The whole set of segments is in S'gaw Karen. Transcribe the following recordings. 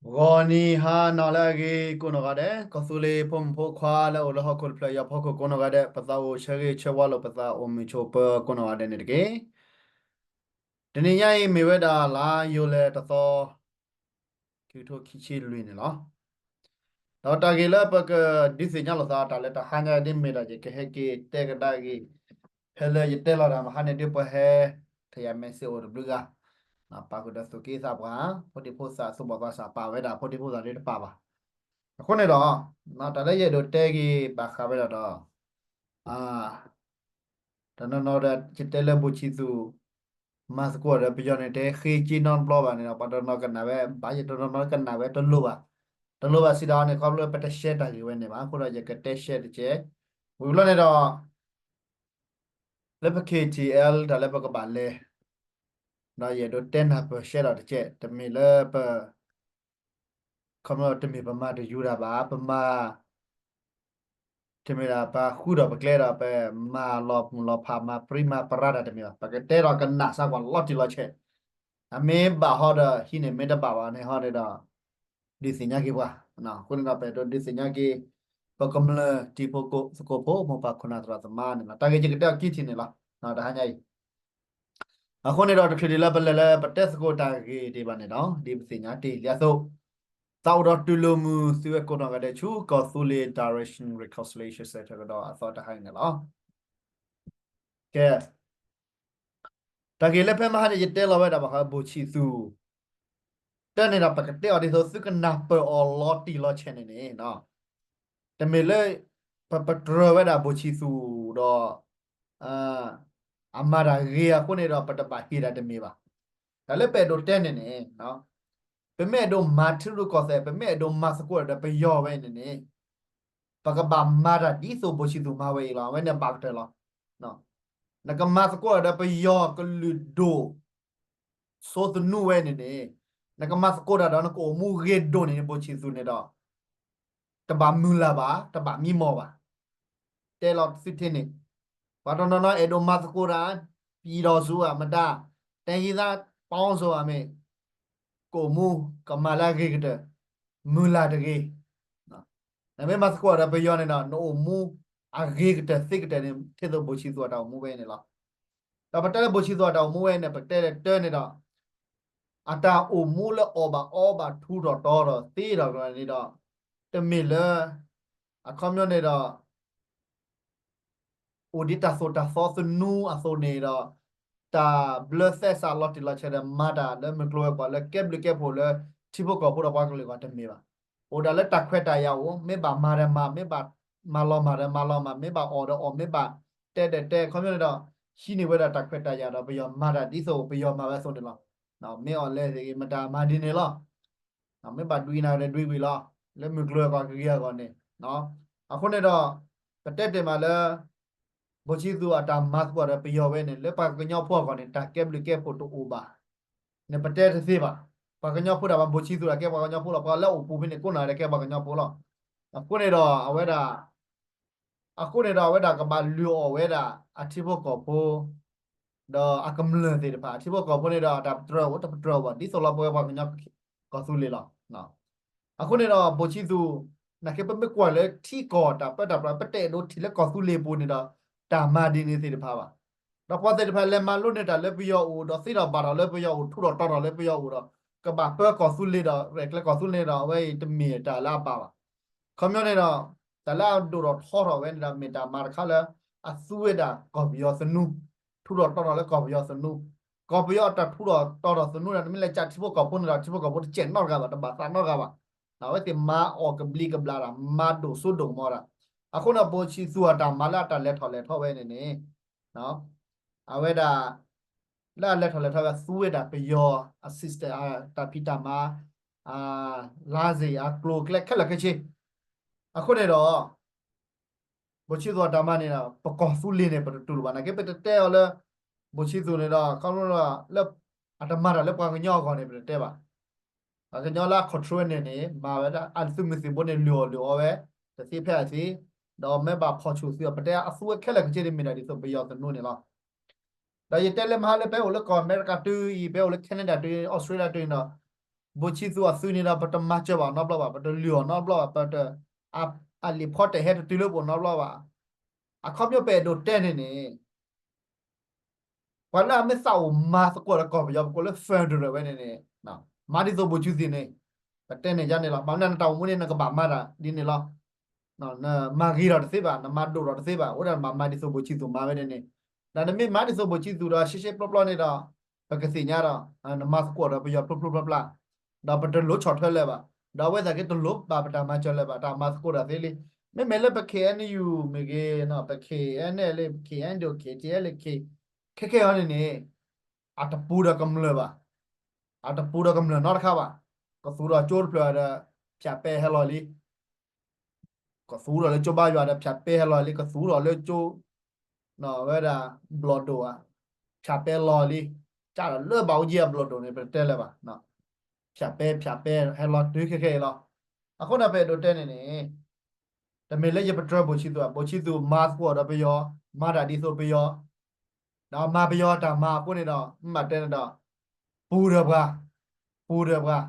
ဂီၤနံၤဟါနၤလၢအဂ့ၤကိးနီၢ်ဂၤဒဲး, ကီၢ်သူလ့ၤဖိမုၣ်ဖိခွါလၢအအိၣ်လၢဟီၣ်ခိၣ်တဖျၢၣ်အံၤအဖီခိၣ်ကိးနီၢ်ဂၤဒဲး, ပသးအိၣ်ဆၢဂ့ၤဆၢဝါလိာ်ပသးအိၣ်မုာ်ဆိးပၢၤကိးနီၢ်ဂၤဒဲးန့ၣ်တက့ၢ်. တနံၤညါအံၤမ့ၢ်ဝဲဒၣ်လါယူၤလံတသီ ခံကထိခံဆံလွံၢ်န့ၣ်လီၤ. ဒီးတၢ်ဂ့ၢ်လၢပကဒုးသ့ၣ်ညါလိာ်သးတၢ်လၢတဟါညါဒ်မ့ၢ်ဒီး ယကဟဲက့ၤတဲကဒါက့ၤ ဖဲလၢယတဲလီၤတၢ်မဟါန့ၣ်ဒ်ပှၤဟဲ ထယၤမဲာ်စ့အိၣ်တဘျုးဂၤ, ပာ်ဃုာ်ဒီးသူၣ်က့သးပှၢ်, ဖိဒံဖိသၣ်သူၣ်ဘီၣ်သးစၢ်ပာ်ဝဲဒၣ် ဖိဒံဖိသၣ်ဒ်တပာ်ဘၣ်. အဃိန့ၣ်ဒီး တၢ်လၢယအဲၣ်ဒိးတဲက့ၤဘၣ်ဃးဝဲဒၣ်ဒီး တနီၤနီၤဒီး ယတဲလၢဘိၣ်ဆံးသူၣ် မၤသကိးဒီးပယီၤန့ၣ် တဟဲဃ့က့နီတဘျီဘၣ်န့ၣ်ဒီး ပှၤတနီၤကနၣ်ဝဲ ဘၣ်ယဲတနီၤနီၤကနၣ်ဝဲတလိၣ်ဘၣ်. တလိၣ်ဘၣ်စံးဒီးန့ၣ် ခီဖျိပတရှဲတၢ်ဂ့ၢ်ဝဲန့ၣ်ဘၣ်. အဃိဒီးယကတဲရှဲတကဲး. ဝံၤဘျီန့ၣ်ဒီး လၢပ K T L တၢ်လၢပကဘၣ်လဲၤ ဒီးယအဲၣ်ဒိးတဲနၢ်ပၢၢ်ရှဲဒီးတကဲး, တမ့ၢ်လၢပ ခီဖျိတမ့ၢ်ပမၤတယူၤတၢ်ဘၣ်, ပမၤ တမ့ၢ်ဒၣ်ပဃုဒီးပကျဲဒီး ပမၤလီၤမုၢ်လီၤဖး မၤပြံမၤပြါတၢ်တမ့ၢ်ဘၣ်. ပကတဲဒီးကနၣ်စၢ်ကွၢ်လီၤတံၢ်လီၤဆဲး, အမ့ၢ်ဘၣ်ဟီဒီးဟံးန့ၢ်, မ့ၢ်တဘၣ်ဘၣ်န့ၣ်ဟီန့ၣ်ဒီး ဒုးသ့ၣ်ညါက့ၤပှၤ. အဃိန့ၣ်ဒီး ပအဲၣ်ဒိးဒုးသ့ၣ်ညါက့ၤ ပကမျၢၢ်တံၤဖိသကိးဖိ မိၢ်ပၢ်ခိၣ်နၢ်သရၣ်သမါန့ၣ်လီၤ. တၢ်ဂ့ၢ်ယကတဲအီၤခံထံၣ်န့ၣ်လီၤ. တဟါညါအံၤ အဃိန့ၣ်ဒီး တချုးဒံးလၢပလဲၤလၢပတဲသကိးတၢ်ဂ့ၢ်ဒံးဘၣ်န့ၣ်ဒီး ဒ်ပသ့ၣ်ညါတ့ၢ်လံအသိး, သးအိၣ်ဒီးတူၢ်လိာ်မုာ်သုဝဲကိးနီၢ်ဂၤဒဲးဆူ ကီၢ်သူလ့ၤ Direction Reconciliation Center ကဒီးအသီတဟါအံၤန့ၣ်လီၤ. ကဲ, တၢ်ဂ့ၢ်လၢဖဲမဟါန့ၣ် ယတဲလီၤဝဲဒၣ်ဘၣ်ဃးဘိၣ်ဆံးသူၣ် တၢ်န့ၣ်ဒီး ပကတဲအီၤဒ်သိး သုကနၢ်ပၢၢ်အီၤလီၤတံၢ်လီၤဆဲးန့ၣ်န့ၣ် တမ့ၢ်လၢ ပပတြၢၤဝဲဒၣ်ဘိၣ်ဆံးသူၣ်ဒီး အမၤတၢ်ဂ့ၤအဃိန့ၣ်ဒီး ပတဘၣ်ဟ့ၣ်တၢ်တမ့ၢ်ဘၣ်. တၢ်လၢပအဲၣ်ဒိးတဲန့ၣ်န့ၣ် ပမ့ၢ်အဲၣ်ဒိးမၤထံရူၢ်ကီၢ်သဲး ပမ့ၢ်အဲၣ်ဒိးမၤသကိးဒီးပယီၤဝဲန့ၣ်န့ၣ် ပကဘၣ်မၤတၢ်ဒ်သိးဘိၣ်ဆံးသူၣ်မၤဝဲအံၤလီၤ. အဝဲန့ၣ်ဘၣ်ကတၢၢ်လီၤ. နကမၤသကိးဒီးပယီၤကလုာ်ဒိၣ် စိသနူဝဲန့ၣ်န့ၣ်, နကမၤသကိးတၢ်ဒီးနကအိၣ်မူဂ့ၤဒိၣ်န့ၣ် ဘိၣ်ဆံးသူၣ်န့ၣ်ဒီး တဘၣ်မုၢ်လၢ်ဘၣ်, တဘၣ်မံမီၢ်ဘၣ်. တဲလီၤသုထံၣ်န့ၣ်, ပှၤတနီၤနီၤအဲၣ်ဒိးမၤသကိးတၢ် ပျံၤဒီးစူၤဧါ မတၤ, တဲဟံသးပီစူၤဧါမ့ၢ်, ကအိၣ်မူ ကမၤလၢအဂ့ၤကတၢၢ်, မုၢ်လၢ်တဂ့ၤ. နမ့ၢ်မၤသကိးဒီးပယီၤန့ၣ်ဒီး နအိၣ်မူအဂ့ၤကတၢၢ်သ့ကတၢၢ်န့ၣ် ထဲသိးဘိၣ်ဆံးသူၣ်အတၢ်အိၣ်မူဝဲန့ၣ်လီၤ. ဒီးပတဲလၢဘိၣ်ဆံးသူၣ်အတၢ်အိၣ်မူဝဲန့ၣ် ပတဲလၢတၢ်န့ၣ်ဒီး အတၢ်အိၣ်မူလၢအီၣ်ဘၣ်အီဘၣ်ထူးထီၣ်တီထီၣ်သ့ထီၣ်န့ၣ်ဒီး တမ့ၢ်လၢ အခီပညီန့ၣ်ဒီး အိၣ်ဒ်တၢ်သိၣ်တၢ်သီသနူအသိးန့ၣ်ဒီး တၢ်ဘျၢသဲစးလီၤတံၢ်လီၤဆဲးဒီး မၤတၢ်လၢမုၢ်ကျိၤဝဲၤကွာ်လၢကဲဘျုးကဲဖှိၣ်လၢ ထံဖိကီၢ်ဖိဒီးပှၤကလုာ်အဂီၢ်တမ့ၢ်ဘၣ်. အိၣ်ဒၣ်လၢတၢ်ခွဲးတၢ်ယာ်အိၣ်, မ့ၢ်ဘၣ်မၤဒီးမၤ, မ့ၢ်ဘၣ်မၤလီၤမၤဒီးမၤလီၤမၤ, မ့ၢ်ဘၣ်အီၣ်ဒီးအီၣ်, မ့ၢ်ဘၣ်တဲဒီးတဲ, ခီပညီန့ၣ်ဒီး ဟံးန့ၢ်ဝဲဒၣ်တၢ်ခွဲးတၢ်ယာ်ဒီး ပယီၤမၤတၢ်ဒ်သိးပယီၤမၤဝဲအသိးန့ၣ်လီၤ. မ့ၢ်အီၣ်လဲၤသ့ၣ်ဂ့ၤ မတၤမၤဒ်န့ၣ်လီၤ. မ့ၢ်ဘၣ်ဒွံးနၤဒီးဒွံးဝံၤလီၤ, လၢမုၢ်ကျိၤဝဲၤကွာ်ကဂ့ၤအဂီၢ်န့ၣ်. အဃိန့ၣ်ဒီး ပတဲတ့ၢ်မးလၢ ဘိၣ်ဆံးသူၣ်အတၢ်မၤသကိးဒီးပယီၤဝဲန့ၣ် လၢပှၤကညီဖိအဂီၢ်န့ၣ် တၢ်ကဲဘျုးကဲဖှိၣ်တအိၣ်ဘၣ်န့ၣ် ပတဲတသ့ဘၣ်. ပှၤကညီဖိဒၣ်ဘၣ် ဘိၣ်ဆံးသူၣ်ဒၣ်ကဲပှၤကညီဖိလီၤ. ပှၤလၢအအိၣ်ပူၤဖဲန့ၣ် ကိးနီၢ်ဂၤဒဲးကဲပှၤကညီဖိလီၤ. အဃိန့ၣ်ဒီးအဝဲဒၣ် အဃိန့ၣ်ဒီးအဝဲဒၣ်ကဘၣ်လုၢ်အီၣ်ဝဲဒၣ်အထံဖိကီၢ်ဖိ ဒီးအကမျၢၢ်သ့ၣ်တဖၣ် အထံဖိကီၢ်ဖိန့ၣ်ဒီး တၢ်ပတြၢၤအိၣ် တပတြၢၤဘၣ် ဒ်သိးလီၤပဝဲပှၤကညီကီၢ်သူလ့ၤလီၤ. အဃိန့ၣ်ဒီး ဘိၣ်ဆံးသူၣ် နာ်က့ပမ့ၢ်ကွၢ်လၢထံကီၢ်တၢ်ပၢတၢ်ပြး ပတအဲၣ်ဒိးထံၣ်လၢကီၢ်သူလ့ၤပူၤန့ၣ်ဒီး တၢ်မၤဒ်န့ၣ်သ့ၣ်တဖၣ်ဘၣ်. ဒီးပှၤသ့ၣ်တဖၣ်လဲၤမၤလိန့ၢ်တၢ်လၢပယီၤအအိၣ် ဒီးသ့ထီၣ်ဘၣ်ထီၣ်လၢပယီၤအအိၣ် ထူးထီၣ်တီၤထီၣ်လၢပယီၤအအိၣ်ဒီး ကဘၣ်ပၢကီၢ်သူလ့ၤဒီး ရဲၣ်ကျဲၤကီၢ်သူလ့ၤဒီး အဝဲအံၤတမ့ၢ်တၢ်လၢအဘၣ်ဘၣ်. ခီပညီန့ၣ်ဒီး တၢ်လၢအဒိၣ်ထီၣ်ထီထီၣ်ဝဲန့ၣ်ဒီး မ့ၢ်တၢ်မၤတခါလၢ အသူဝဲဒၣ်ကီၢ်ပယီၤသနူ, ထူးထီၣ်တီၤထီၣ်လၢကီၢ်ပယီၤသနူ, ကီၢ်ပယီၤအတၢ်ထူးထီၣ်တီၤထီၣ်သနူန့ၣ် နမ့ၢ်လဲၤကးထံဖိကီၢ်ဖိန့ၣ်ဒီး ထံဖိကီၢ်ဖိတစဲးနီတဂၤဘၣ်, တဘၣ်သးနီတဂၤဘၣ်. အဝဲသ့ၣ်မၤအီၣ်ကဘျံးကဘျၣ်တၢ်, မၤဒိၣ်စိဒိၣ်ကမီၤတၢ်. အဃိန့ၣ် ဘိၣ်ဆံးသူၣ်အတၢ်မၤလၢအတၢ်လဲၤထီၣ်လဲၤထီဝဲန့ၣ်န့ၣ် အဝဲဒၣ် လၢအလဲၤထီၣ်လဲၤထီဝဲ သူဝဲဒၣ်ပယီၤအ system အတၢ်ဖံးတၢ်မၤ လါစ့ၣ်အကျိၤအကျဲခဲလၢာ်ခဲဆ့. အဃိန့ၣ်ဒီး ဘိၣ်ဆံးသူၣ်အတၢ်မၤန့ၣ်ဒီး ပကီၢ်သူလ့ၤန့ၣ် ပတတူၢ်လိာ်ဘၣ်. နာ်က့ပတတဲအီၤလၢ ဘိၣ်ဆံးသူၣ်န့ၣ်ဒီး ခီဖျိလၢ အတမၤတၢ်လၢပှၤကညီအဂီၢ်န့ၣ် ပတတဲဘၣ်. ပှၤကညီလၢအ control န့ၣ်န့ၣ် မၤဝဲဒၣ် အသုးမုၢ်သံၣ်ဘိန့ၣ် လုၢ်အီၣ်လုၢ်အီဝဲ တသ့ဖဲအသ့, ဒီးမ့ၢ်ဘၣ်ဖီၣ်ဆူၣ်သုးအပတဲအသူဝဲခဲလၢာ်ခဲဆ့န့ၣ် မ့ၢ်ဒၣ်ဒ်သိးပယီၤသနူန့ၣ်လီၤ. ဒီးယတဲလၢမဟါလၢပအိၣ်လၢကီၢ်အမဲရကၤတုၤအံၤ, ပအိၣ်လၢ Canada တုၤ, Australia တုၤန့ၣ်ဒီး ဘိၣ်ဆံသူးအသုးန့ၣ်ဒီး ပတမၤစၢၤဘၣ်နီတဘျီဘၣ်, ပတလုၢ်အီၤနီတဘျီဘၣ်, ပတ, အ, အလံာ်ဖီတဟဲတတုၤလၢပအိၣ်နီတဘျီဘၣ်. အခီပညီပအဲၣ်ဒိးတဲန့ၣ်န့ၣ် ပှၤလၢအမ့ၢ်သးအိၣ်မၤသကိးဒီးကီၢ်ပယီၤ ပကိးလၢ federal ဝဲန့ၣ်န့ၣ်, မၤဒ်သိးဘိၣ်ဆံသူးန့ၣ်, ပတဲန့ၣ်ယါန့ၣ်လီၤ. ဘၣ်မနုၤနတၢ်အိၣ်မူန့ၣ် နကဘၣ်မၤတၢ်ဒ်န့ၣ်လီၤ. နမၤဂ့ၤထီၣ်တသ့ဘၣ်, နမၤဒိၣ်ထီၣ်တသ့ဘၣ်, အိၣ်ဒၣ်နဘၣ်မၤဒ်သိးဘိၣ်ဆံသူးမၤဝဲန့ၣ်န့ၣ်, ဒီးနမ့ၢ်မၤဒ်သိးဘိၣ်ဆံသူးဒီး ရှဲရှဲပျီပျီန့ၣ်ဒီး ပကသ့ၣ်ညါဒီး နမၤသကိးဒီးပယီၤဖျိဖျိဖျါဖျါ, ဒီးပတလိၣ်ဆီၣ်ထွဲလၢၤဘၣ်, ဒီးအဝဲသ့ၣ်က့တလိၣ်ဘၣ်ပတၢ်မၤစၢၤလၢၤဘၣ်, တၢ်မၤသကိးတၢ်သ့လံ. မ့မ့ၢ်လၢပ K N U မ့ၢ်ဂ့ၤ, ပ K N L K N D O K T L K ခဲခဲအံၤန့ၣ်န့ၣ် အတပူၤဒီးကမျၢၢ်ဘၣ်, အတပူၤဒီးကမျၢၢ်နီတခါဘၣ်. ကသူဒီးကၠိတဖျၢၣ်ဒီး ဖၠးပဲဟဲလီၤလံ, ကသူဒီးလၢကၠိဘါယွၤဒီး ဖၠးပဲဟဲလီၤလံ, ကသူဒီးလၢကၠိ ဝဲဒၣ်ဘျီၣ်ဒိၣ်ဧါ, ဖၠးပဲလီၤလံ, ကၢ်ဒီးလၢဘၣ်အူကၠံအဘျီၣ်ဒိၣ်န့ၣ် ပတဲလၢၤဘၣ်, ဖၠးပဲ ဖၠးပဲဟဲလီၤတုၤခဲခဲအံၤလီၤ. အဃိန့ၣ် ပအဲၣ်ဒိးတဲန့ၣ်န့ၣ် တမ့ၢ်လၢယပတြၢၤဘိၣ်ဆံသူးဘၣ်, ဘိၣ်ဆံသူးမၤသကိးဒီးပယီၤ, မၤတၢ်ဒ်သိးပယီၤ, ဒီးမၤပယီၤတၢ်မၤအဃိန့ၣ်ဒီး မ့ၢ်ဘၣ်တဲန့ၣ်ဒီး ပူၤဒီးပှၤ, ပူၤဒီးပှၤ,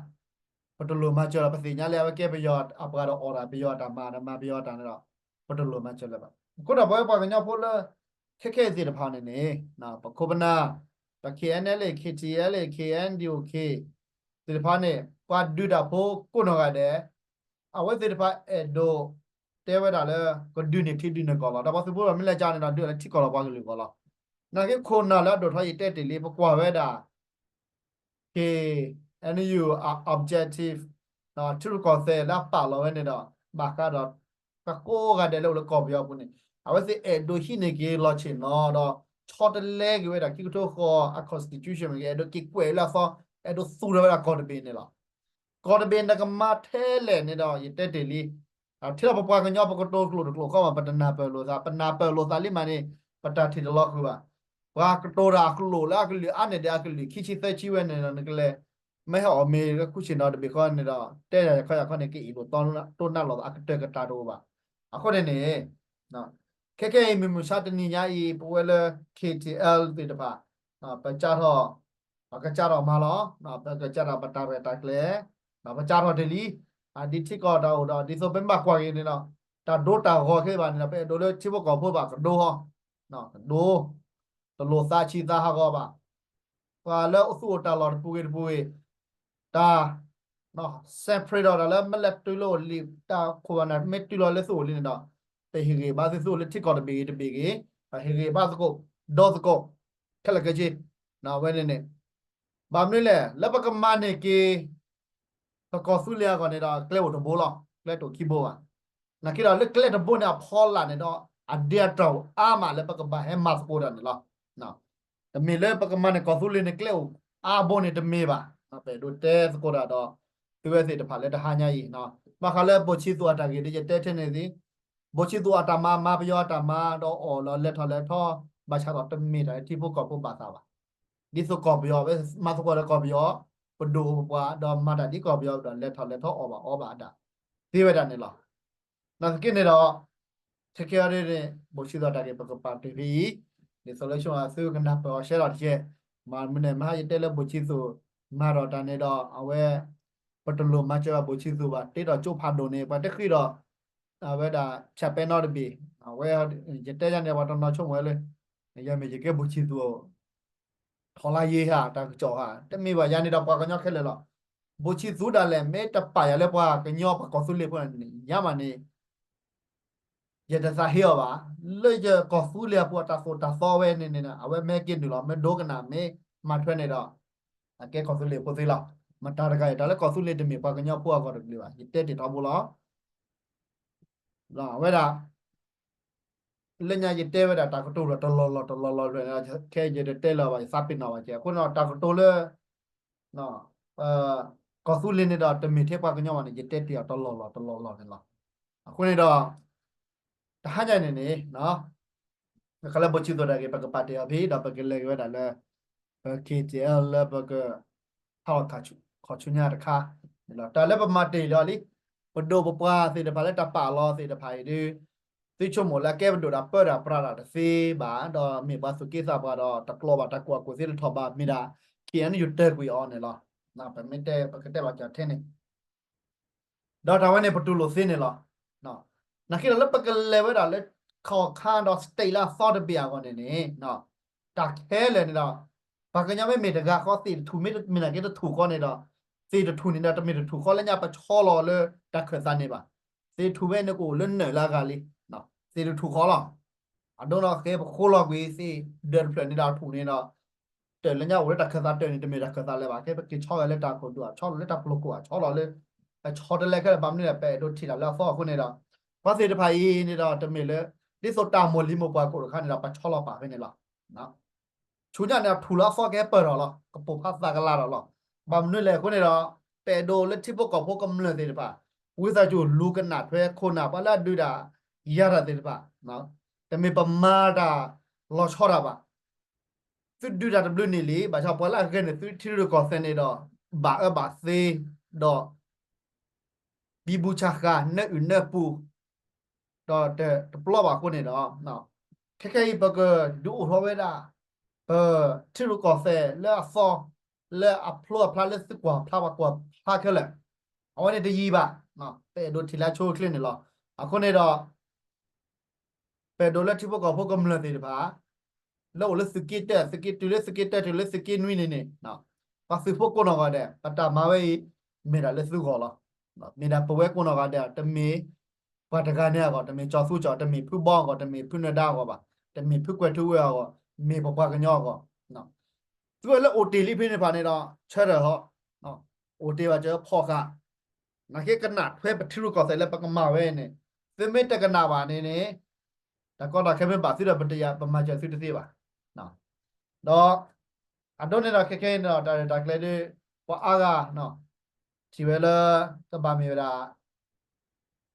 ပတလိၣ်မၤစၢၤဒီး ပသ့ၣ်ညါလၢအဝဲကဲပယီၤအပှၤဒီးအီၣ်တၢ်ပယီၤအတၢ်မၤ ဒီးမၤပယီၤအတၢ်န့ၣ်ဒီး ပတလိၣ်မၤစၢၤလၢၤဘၣ်. အဃိဒီးပဝဲပှၤကညီဖိလၢ ခဲခဲအံၤသ့ၣ်တဖၣ်န့ၣ်န့ၣ် ပခိၣ်ပနၢ်, ပ K N L K T L K N D O K သ့ၣ်တဖၣ်န့ၣ် ပှၤဒုးတၢ်ဖိကိးနီၢ်ဂၤဒဲး အဝဲသ့ၣ်တဖၣ်အဲၣ်ဒိးတဲဝဲဒၣ်လၢ ကဒုးန့ၢ်ထံဒုးန့ၢ်ကီၢ်လီၤ. တၢ်ပှၤသုးဖိဒီးမ့ၢ်လဲၤကါန့ၣ်ဒီး ဒုးလၢထံကီၢ်လီၤ ပှၤကလုာ်ကီၢ်လီၤ. နာ်က့ခိၣ်နၢ်လၢအဒိၣ်ထီၣ်ယတဲတ့ၢ်လံ ပကွၢ်ဝဲဒၣ် K N U objective ထံရူၢ်ကီၢ်သဲးလၢအပာ်လီၤဝဲန့ၣ်ဒီး ဘၣ်ဃးဒီး ပှၤကိးဂၤဒဲးလၢအိၣ်လၢကီၢ်ပယီၤအပူၤန့ၣ် အဝဲသ့ၣ်အဲၣ်ဒိးဟံးန့ၢ်က့ၤလီၤဆ့ၣ်နီၤဒီး ဆီတလဲက့ၤဝဲဒၣ်ခံကထိဃီအ constitution မ့ၢ်ဂ့ၤ အဲၣ်ဒိးက့ၤကွဲးလၢအသီ အဲၣ်ဒိးသူၣ်ထီၣ်ဝဲဒၣ်ကီၢ်တဘ့ၣ်န့ၣ်လီၤ. ကီၢ်တဘ့ၣ်နကမၤထဲလဲၣ်န့ၣ်ဒီး ယတဲတ့ၢ်လံ. ထဲလီၤပပှၤကညီပကတိၤကျိာ်တကျိာ်ဃီမး ပတနၢ်ပၢၢ်လိာ်သး, ပနၢ်ပၢၢ်လိာ်သးလံမးန့ၣ် ပတၢ်ထံၣ်တလီၤဃုာ်ဘၣ်. ပှၤကတိၤတၢ်အကျိာ်လၢအကလုာ်အါန့ၢ်ဒီးအကလုာ်ခံဆံသၢဆံဝဲန့ၣ်ဒီး နကလဲၤ မ့ၢ်ဟဲအီၣ်မ့ၤလၢခူၣ်ဆ့ၣ်နီၤတဘ့ၣ်ဃီန့ၣ်ဒီး တဲယၤယခီယခီန့ၣ် ကအ့ၣ်လိာ်တိၢ်နးလိာ်သး အကတၢၢ်ကတၢၢ်တအိၣ်ဘၣ်. အဃိန့ၣ်န့ၣ် ခဲခဲအံၤမုၢ်မဆါတနံၤညါအံၤ ပဝဲလၢ K T L သ့ၣ်တဖၣ် ပစးထီၣ် ပကစးထီၣ်မၤလီၤ. ပကစးထီၣ်ပတၢ်ရဲၣ်တၢ်ကျဲၤ ပစးထီၣ်တ့ၢ်လံ. ဒ်ထံကီၢ်တၢ်အိၣ်ဒီး ဒ်သိးပမ့ၢ်ဘၣ်ကွၢ်က့ၤန့ၣ်ဒီး တၢ်ဒိတၢ်ဂီၤခဲအံၤဘၣ်န့ၣ်ဒီး ပအဲၣ်ဒိးလၢထံဖိကီၢ်ဖိဘၣ်ကဒိဟီ ကဒိ တလိၣ်သးဆံးသးဟးဂီၤဘၣ်. ပှၤလၢအသူၣ်အိၣ်တၢ်လီၢ်တပူၤဂ့ၤတပူၤဂ့ၤ တၢ် separate ဒီးတၢ်လၢမ့ၢ်လဲၤတုၤလၢအိၣ်လံ တၢ်ခိၣ်ဘၣ်နၢ်မ့ၢ်တုၤလီၤလၢသူၣ်အိၣ်လံန့ၣ်ဒီး ပဟ့ၣ်ဂံၢ်ဘါသုသူၣ်အိၣ်လၢထံကီၢ်တဘ့ၣ်ဂ့ၤတဘ့ၣ်ဂ့ၤ ပဟ့ၣ်ဂံၢ်ဘါသကိး ဒီသကိး ခဲလၢာ်ခဲဆ့ ဝဲန့ၣ်န့ၣ် ဘၣ်မနုၤလဲၣ် လၢပကမၤန့ၢ်က့ၤ ပကီၢ်သူလ့ၤအဂီၢ်န့ၣ်ဒီး ကျဲအိၣ်တဘိလီၤ. ကျဲတအိၣ်ခံဘိဘၣ်. နာ်က့ဒီးလၢကျဲတဘိန့ၣ်အဖီလာ်န့ၣ်ဒီး အဒ့အတၢ်အိၣ်အါမးလၢပကဘၣ်ဟဲမၤသကိးတၢ်န့ၣ်လီၤ. တမ့ၢ်လၢပကမၤန့ၢ်ကီၢ်သူလ့ၤန့ၣ် ကျဲအိၣ်အါဘိန့ၣ်တမ့ၢ်ဘၣ်. ပအဲၣ်ဒိးတဲသကိးတၢ်ဒီး သုဝဲသ့ၣ်တဖၣ်လၢတဟါညါအံၤ ဘၣ်ဃးလၢဘိၣ်ဆံသူးအတၢ်ဂ့ၢ်ဒ်ယတဲထဲန့ၣ်သ့ၣ် ဘိၣ်ဆံသူးအတၢ်မၤ မၤပယီၤအတၢ်မၤ ဒီးအီၣ်လီၤလဲၤထီၣ်လဲၤထီ ဘၣ်ဆၣ်ဒီးတမ့ၢ်တၢ်လၢထံဖိကီၢ်ဖိဘၣ်သးဘၣ်. ဒ်သိးကီၢ်ပယီၤ မၤသကိးဒီးကီၢ်ပယီၤ ပဒိၣ်ပပှၢ် ဒီးမၤတၢ်ဒ်ကီၢ်ပယီၤဒီး လဲၤထီၣ်လဲၤထီအီၣ်ဘၣ်အီဘၣ်အတၢ် သ့ဝဲဒၣ်န့ၣ်လီၤ. နာ်သက့န့ၣ်ဒီး ခဲခဲအံၤန့ၣ် ဘိၣ်ဆံသူးအတၢ်ဂ့ၢ် ပကပာ်တ့ၢ်ဖဲအံၤ ဒ်သိးလၢဆူသုကနၢ်ပၢၢ်အီၤရှဲဒီးတက့ၢ်. မ့ၢ်မနုၤန့ၣ် မဟါယတဲလၢဘိၣ်ဆံသူး မၤဒီးတၢ်န့ၣ်ဒီး အဝဲ ပတလိၣ်မၤစၢၤဘၣ်ဘိၣ်ဆံသူးဘၣ် တ့ထီၣ်ကၠိဖးဒိၣ်န့ၣ် ပှၤတဃ့ဒီး အဝဲဒၣ် ဖၠးပဲနီတဘ့ၣ် အဝဲ ယတဲယၤန့ၣ် ပှၤတနီၤဆိကမိၣ်ဝဲလၢ ယၤမ့ၢ်ယကဲဘိၣ်ဆံသူး ထီၣ်လါယ့ဟး တၢ်ကစီၣ်ဟး တမ့ၢ်ဘၣ် ယၤန့ၣ်ဒီးပှၤကညီခဲလၢာ်လီၤ. ဘိၣ်ဆံသူးဒၣ်လဲာ် မ့ၢ်တပာ်ယၤလၢပှၤကညီပှၤကီၢ်သူလ့ၤဖိန့ၣ် ယၤမးန့ၣ် ယတသးဟ့အီၤဘၣ်. လၢယကီၢ်သူလ့ၤအပူၤအတၢ်သိၣ်တၢ်သီဝဲန့ၣ်န့ၣ် အဝဲမ့ၢ်က့ၤနုာ်လီၤ မ့ၢ်ဒိကနၣ် မ့ၢ်မၤထွဲန့ၣ်ဒီး အကဲကီၢ်သူလ့ၤဖိသ့လီၤ. မတၤတဂၤအံၤ တၢ်လၢကီၢ်သူလ့ၤတမ့ၢ်ပှၤကညီဖိအဂီၢ်တကလုာ်ဘၣ်. ယတဲတ့ၢ်ထီဘိလီၤ. အဝဲဒၣ် လၢညါယတဲဝဲဒၣ်တၢ်ကတိၤဒီးတလီၢ်လီၢ်တလီၢ်လီၢ် ခဲယတတဲလၢၤဘၣ် ယသးပ့ၤနီၣ်ဘၣ်ကဲ အဃိန့ၣ်တၢ်ကတိၤလၢ ကီၢ်သူလ့ၤန့ၣ်ဒီးတမ့ၢ်ထဲပှၤကညီဘၣ်န့ၣ် ယတဲတ့ၢ်အီၤတလီၢ်လီၢ်တလီၢ်လီၢ်န့ၣ်လီၤ. အဃိန့ၣ်ဒီး တဟါညါန့ၣ်န့ၣ် ကလၢဘိၣ်ဆံသူးတၢ်ဂ့ၢ် ပကပာ်တ့ၢ်အီၤဖဲ ဒီးပကလဲၤက့ၤဝဲဒၣ်လၢ ပ K T L လၢပက ဟးခီၣ်ဆူညါတခါန့ၣ်လီၤ. တၢ်လၢပမၤတ့ၢ်လီၤလံ ပဒိၣ်ပပှၢ်သ့ၣ်တဖၣ်လၢတၢ်ပာ်လီၤသ့ၣ်တဖၣ်အံၤဒီး သုဆိကမိၣ်လၢအကဲပဒိၣ်တၢ်ပၢတၢ်ပြးတၢ်တသ့ဘၣ် ဒီးမ့ၢ်ပှၤသူၣ်က့သးပှၢ်ဒီးတကျိးဘၣ်တၢ်ကူၣ်ဘၣ်ကူၣ်သ့တထီၣ်ဘၣ်မ့ၢ်ဒၣ် K N U တၢၢ်ကွံာ်အီၤန့ၣ်လီၤ. ပမ့ၢ်တဲ ပကတဲလီၤကီးထဲန့ၣ် ဒီးတၢ်ဝဲန့ၣ် ပတူၢ်လိာ်သ့န့ၣ်လီၤ. နာ်က့ဒီးလၢပကလဲၤဝဲဒၣ်လၢ ခီၣ်ခါဒီး state လၢအသီတဘ့ၣ်အဂီၢ်န့ၣ်န့ၣ် တၢ်ခဲလၢာ်န့ၣ်ဒီး ပှၤကညီမ့မ့ၢ်တဂၤဃီ သ့ၣ်တထူၣ်မ့မ့ၢ်နာ်က့တထူၣ်ဃီန့ၣ်ဒီး သ့ၣ်တထူၣ်န့ၣ်ဒီး တမ့ၢ်တထူၣ်ဃီလၢညါပဆီလီၤလၢတၢ်ခၢၣ်သးန့ၣ်ဘၣ်. သ့ၣ်တထူၣ်ဖဲန့ၣ်ကအိၣ်လၢနၢၣ်လၢအဂၤလံ. သ့ၣ်တထူၣ်ဃီလီၤ. အဒိဒီးဃဲပဃိလီၤကွံာ်သ့ၣ်ဒၢးတဖျၢၣ်န့ၣ်ဒီးအထူၣ်န့ၣ်ဒီး တၢၢ်လၢညါအိၣ်လၢတၢ်ခၢၣ်သးတၢၢ်န့ၣ် တမ့ၢ်တၢ်ခၢၣ်သးလၢၤဘၣ်. ကဲပက့ၤဆီဂဲၤလၢတၢ်ခိၣ်ဒူၣ် အဆီလီၤလၢတၢ်ပျီခိၣ် အဆီလီၤလၢ အဆီတလဲခဲလၢာ် ဘၣ်မနုၤလဲၣ် ပအဲၣ်ဒိးထံၣ်တၢ်လၢအသီအဃိန့ၣ်ဒီး ပှၤသ့ၣ်တဖၣ်အံၤန့ၣ်ဒီး တမ့ၢ်လၢ ဒ်သိးတၢ်မိၢ်လံၤမိၢ်ပှၢ်ကအိၣ်တခါန့ၣ်ဒီး ပဆီလီၤပာ်ဖဲန့ၣ်လီၤ. ဆူညါန့ၣ်ဒီး ထူၣ်လၢအသီကဟဲပၢၢ်ထီၣ်လီၤ. ကပိာ်ဖးသးကလၤထီၣ်လီၤ. ဘၣ်မနုၤလဲၣ်အဃိန့ၣ်ဒီး ပအဲၣ်ဒိးလၢထံဖိကီၢ်ဖိကမျၢၢ်သ့ၣ်တဖၣ် ဝံသးစူၤလူၤကနၣ်ထွဲခိၣ်နၢ် ပှၤလၢအဒုးတၢ်ယၤတၢ်သ့ၣ်တဖၣ်, တမ့ၢ်ပမၤတၢ်လီၤဆီတၢ်ဘၣ်. သုဒုးတၢ်တဘျုးန့ၣ်လံ, ဘၣ်ဆၣ်ပှၤလၢအဂဲၤန့ၢ်သုထံရူၢ်ကီၢ်သဲးန့ၣ်ဒီး ဘၣ်အၢဘၣ်သီ, ဒီး ဘံဘူဆးဃာ် နၢအုၣ်နၢပူၤ, ဒီးတပျီဘၣ်အဃိန့ၣ်ဒီး ခဲခဲအံၤ ပကဒုးအိၣ်ထီၣ်ဝဲဒၣ် ပထံရူၢ်ကီၢ်သဲးလၢအသီ လၢအဖျိအဖျါ လၢသုကွၢ်ဖျါပှၤကွၢ်ဖျါခဲလၢာ်, အဝဲန့ၣ်တယံာ်ဘၣ်. ပအဲၣ်ဒိးထံၣ်လၢအဆိအချ့န့ၣ်လီၤ. အဃိန့ၣ်ဒီး ပအဲၣ်ဒိးလၢထံဖိကီၢ်ဖိကမျၢၢ်သ့ၣ်တဖၣ် လၢအိၣ်လၢသုးက့တၢၢ်, သုးက့တုၤလၢသုးက့တၢၢ် တုၤလၢသုးက့နွံန့ၣ်န့ၣ်, ပှၤသုးဖိကိးနီၢ်ဂၤဒဲး ပတၢ်မၤဝဲအံၤ မ့ၢ်ဒၣ်လၢသုဂီၢ်လီၤ. မ့ၢ်ဒၣ်ပဝဲကိးနီၢ်ဂၤဒဲး တမ့ၢ်ပှၤတဂၤန့ၣ်အဂီၢ်, တမ့ၢ်ကၠီၤသူကၠီၤ, တမ့ၢ်ဖုဘီအဂီၢ်, တမ့ၢ်ဖုနၢၤဒါအဂီၢ်ဘၣ်, တမ့ၢ်ဖုကွဲၤထူဝ့ၤအဂီၢ်, မ့ၢ်ပပှၤကညီအဂီၢ်. သုဝဲလၢအိၣ်တ့ၢ်လံဖဲန့ၣ်တဖၣ်န့ၣ်ဒီး ဆၢထၢၣ်ဟီ, အိၣ်တ့ၢ်ဘၣ်စၢၤဖီၣ်ဃာ်, နာ်က့ကနၣ်ထွဲပထံရူၢ်ကီၢ်သဲးလၢပကမၤဝဲန့ၣ်, သုမ့ၢ်တကနၣ်ဘၣ်န့ၣ်န့ၣ် တၢ်ကီတၢ်ခဲမ့ၢ်ဘၣ်သုဒီး ပတယၤ ပမၤစၢၤသုတသ့ဘၣ်. ဒီး အဒိန့ၣ်ဒီးခဲခဲအံၤန့ၣ်ဒီး တၢ်ရဲၣ်တၢ်ကျဲၤဒီး ပှၤအါဂၤ ထံၣ်ဝဲလၢ ကဘၣ်မ့ၢ်ဝဲဒၣ်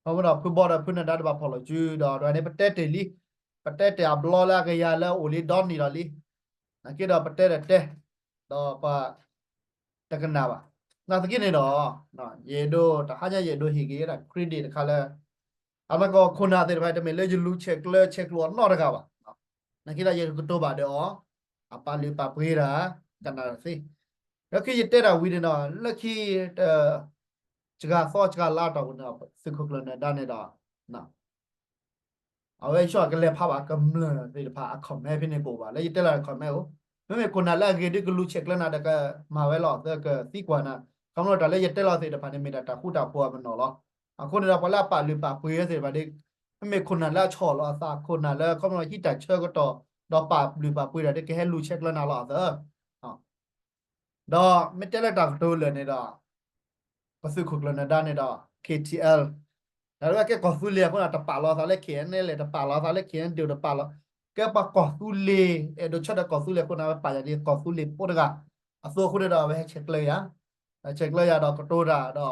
အဃိဒီးဖုဘီဒီးဖုနၢၤဒါတဘၣ်ဖီၣ်လိာ်စုဒီး တဂၤန့ၣ် ပတဲတ့ၢ်လံ, ပတဲတ့ၢ်အဘျီလၢအကယၤလၢအိၣ်လံဒီနံၤလီၤလံ. နာ်က့ဒီးပတဲဒီးတဲ, ဒီးပှၤတကနၣ်ဘၣ်. နာ်သက့န့ၣ်ဒီး ယအဲၣ်ဒိး တဟါညါယအဲၣ်ဒိးဟ့ၣ်က့ၤဝဲဒၣ် credit တခါလၢ အနီၢ်ကီၢ်ခိၣ်နၢ်သ့ၣ်တဖၣ် တမ့ၢ်လၢယလူၤဆဲးကျၢဆဲးကျိးအနီတဂၤဘၣ်. နာ်က့ဒီးယကတိၤဘၣ်ဒီးအီၤ, အပာ်လုၢ်ပာ်ပှ့ၤတၢ် ကနၣ်တသ့. လၢခံယတဲတၢ်ဝံၤန့ၣ်ဒီး လၢခံ တ စှၤသီစှၤလါတီၢ်ပူၤန့ၣ်ဒီး သုးခိၣ်ကျၢၢ်နၢၤဒါန့ၣ်ဒီး အဝဲဆၢကလဲၤဖးဘၣ်ကမျၢၢ်သ့ၣ်တဖၣ်အ comment ဖဲန့ၣ်ကအိၣ်ဘၣ် လၢယတဲလီၤ comment အိၣ်, မ့မ့ၢ်ခိၣ်နၢ်လၢအဂ့ၤဒ်ကလူၤဆဲးကျၢနၤဒီးကမၤဝဲလီၤ သကသံကွၢ်နၤ, ခီဖျိတၢ်လၢယတဲလီၤသ့ၣ်တဖၣ်န့ၣ် မ့ၢ်ဒၣ်တၢ်ဃူတၢ်ဖိးအပနီၣ်လီၤ. အဃိန့ၣ်ဒီး ပှၤလၢအပာ်လုၢ်ပာ်ပှ့ၤသ့ၣ်တဖၣ်ဒီး မ့မ့ၢ်ခိၣ်နၢ်လၢအဆီၣ်လီၤအသး ခိၣ်နၢ်လၢခီဖျိဟံးတၢ်ဆၢကတီၢ် ဒီးပာ်လုၢ်ပာ်ပှ့ၤတၢ်ဒီး ကဟဲလူၤဆဲးကျၢနၤလီၤအသး ဒီးမ့ၢ်တဲလၢတၢ်ကတိၤလၢာ်န့ၣ်ဒီး ပသုးခိၣ်ကျၢၢ်နၢၤဒါန့ၣ်ဒီး K T L တၢ်လၢကဲကီၢ်သူလ့ၤအဃိန့ၣ် တပာ်လီၤသးလၢ K N L တပာ်လီၤသးလၢ K N D တပာ်လီၤ, ကဲပှၤကီၢ်သူလ့ၤ အဲၣ်ဒိးဆၢထၢၣ်ကီၢ်သူလ့ၤအဃိန့ၣ် အဝဲပာ်ယၤဒ်ကီၢ်သူလ့ၤဖိတဂၤ အသိးအဃိန့ၣ်ဒီး အဝဲဟဲဆဲးကျၢယၤ, ဆဲးကျၢယၤဒီးကတိၤတၢ်ဒီး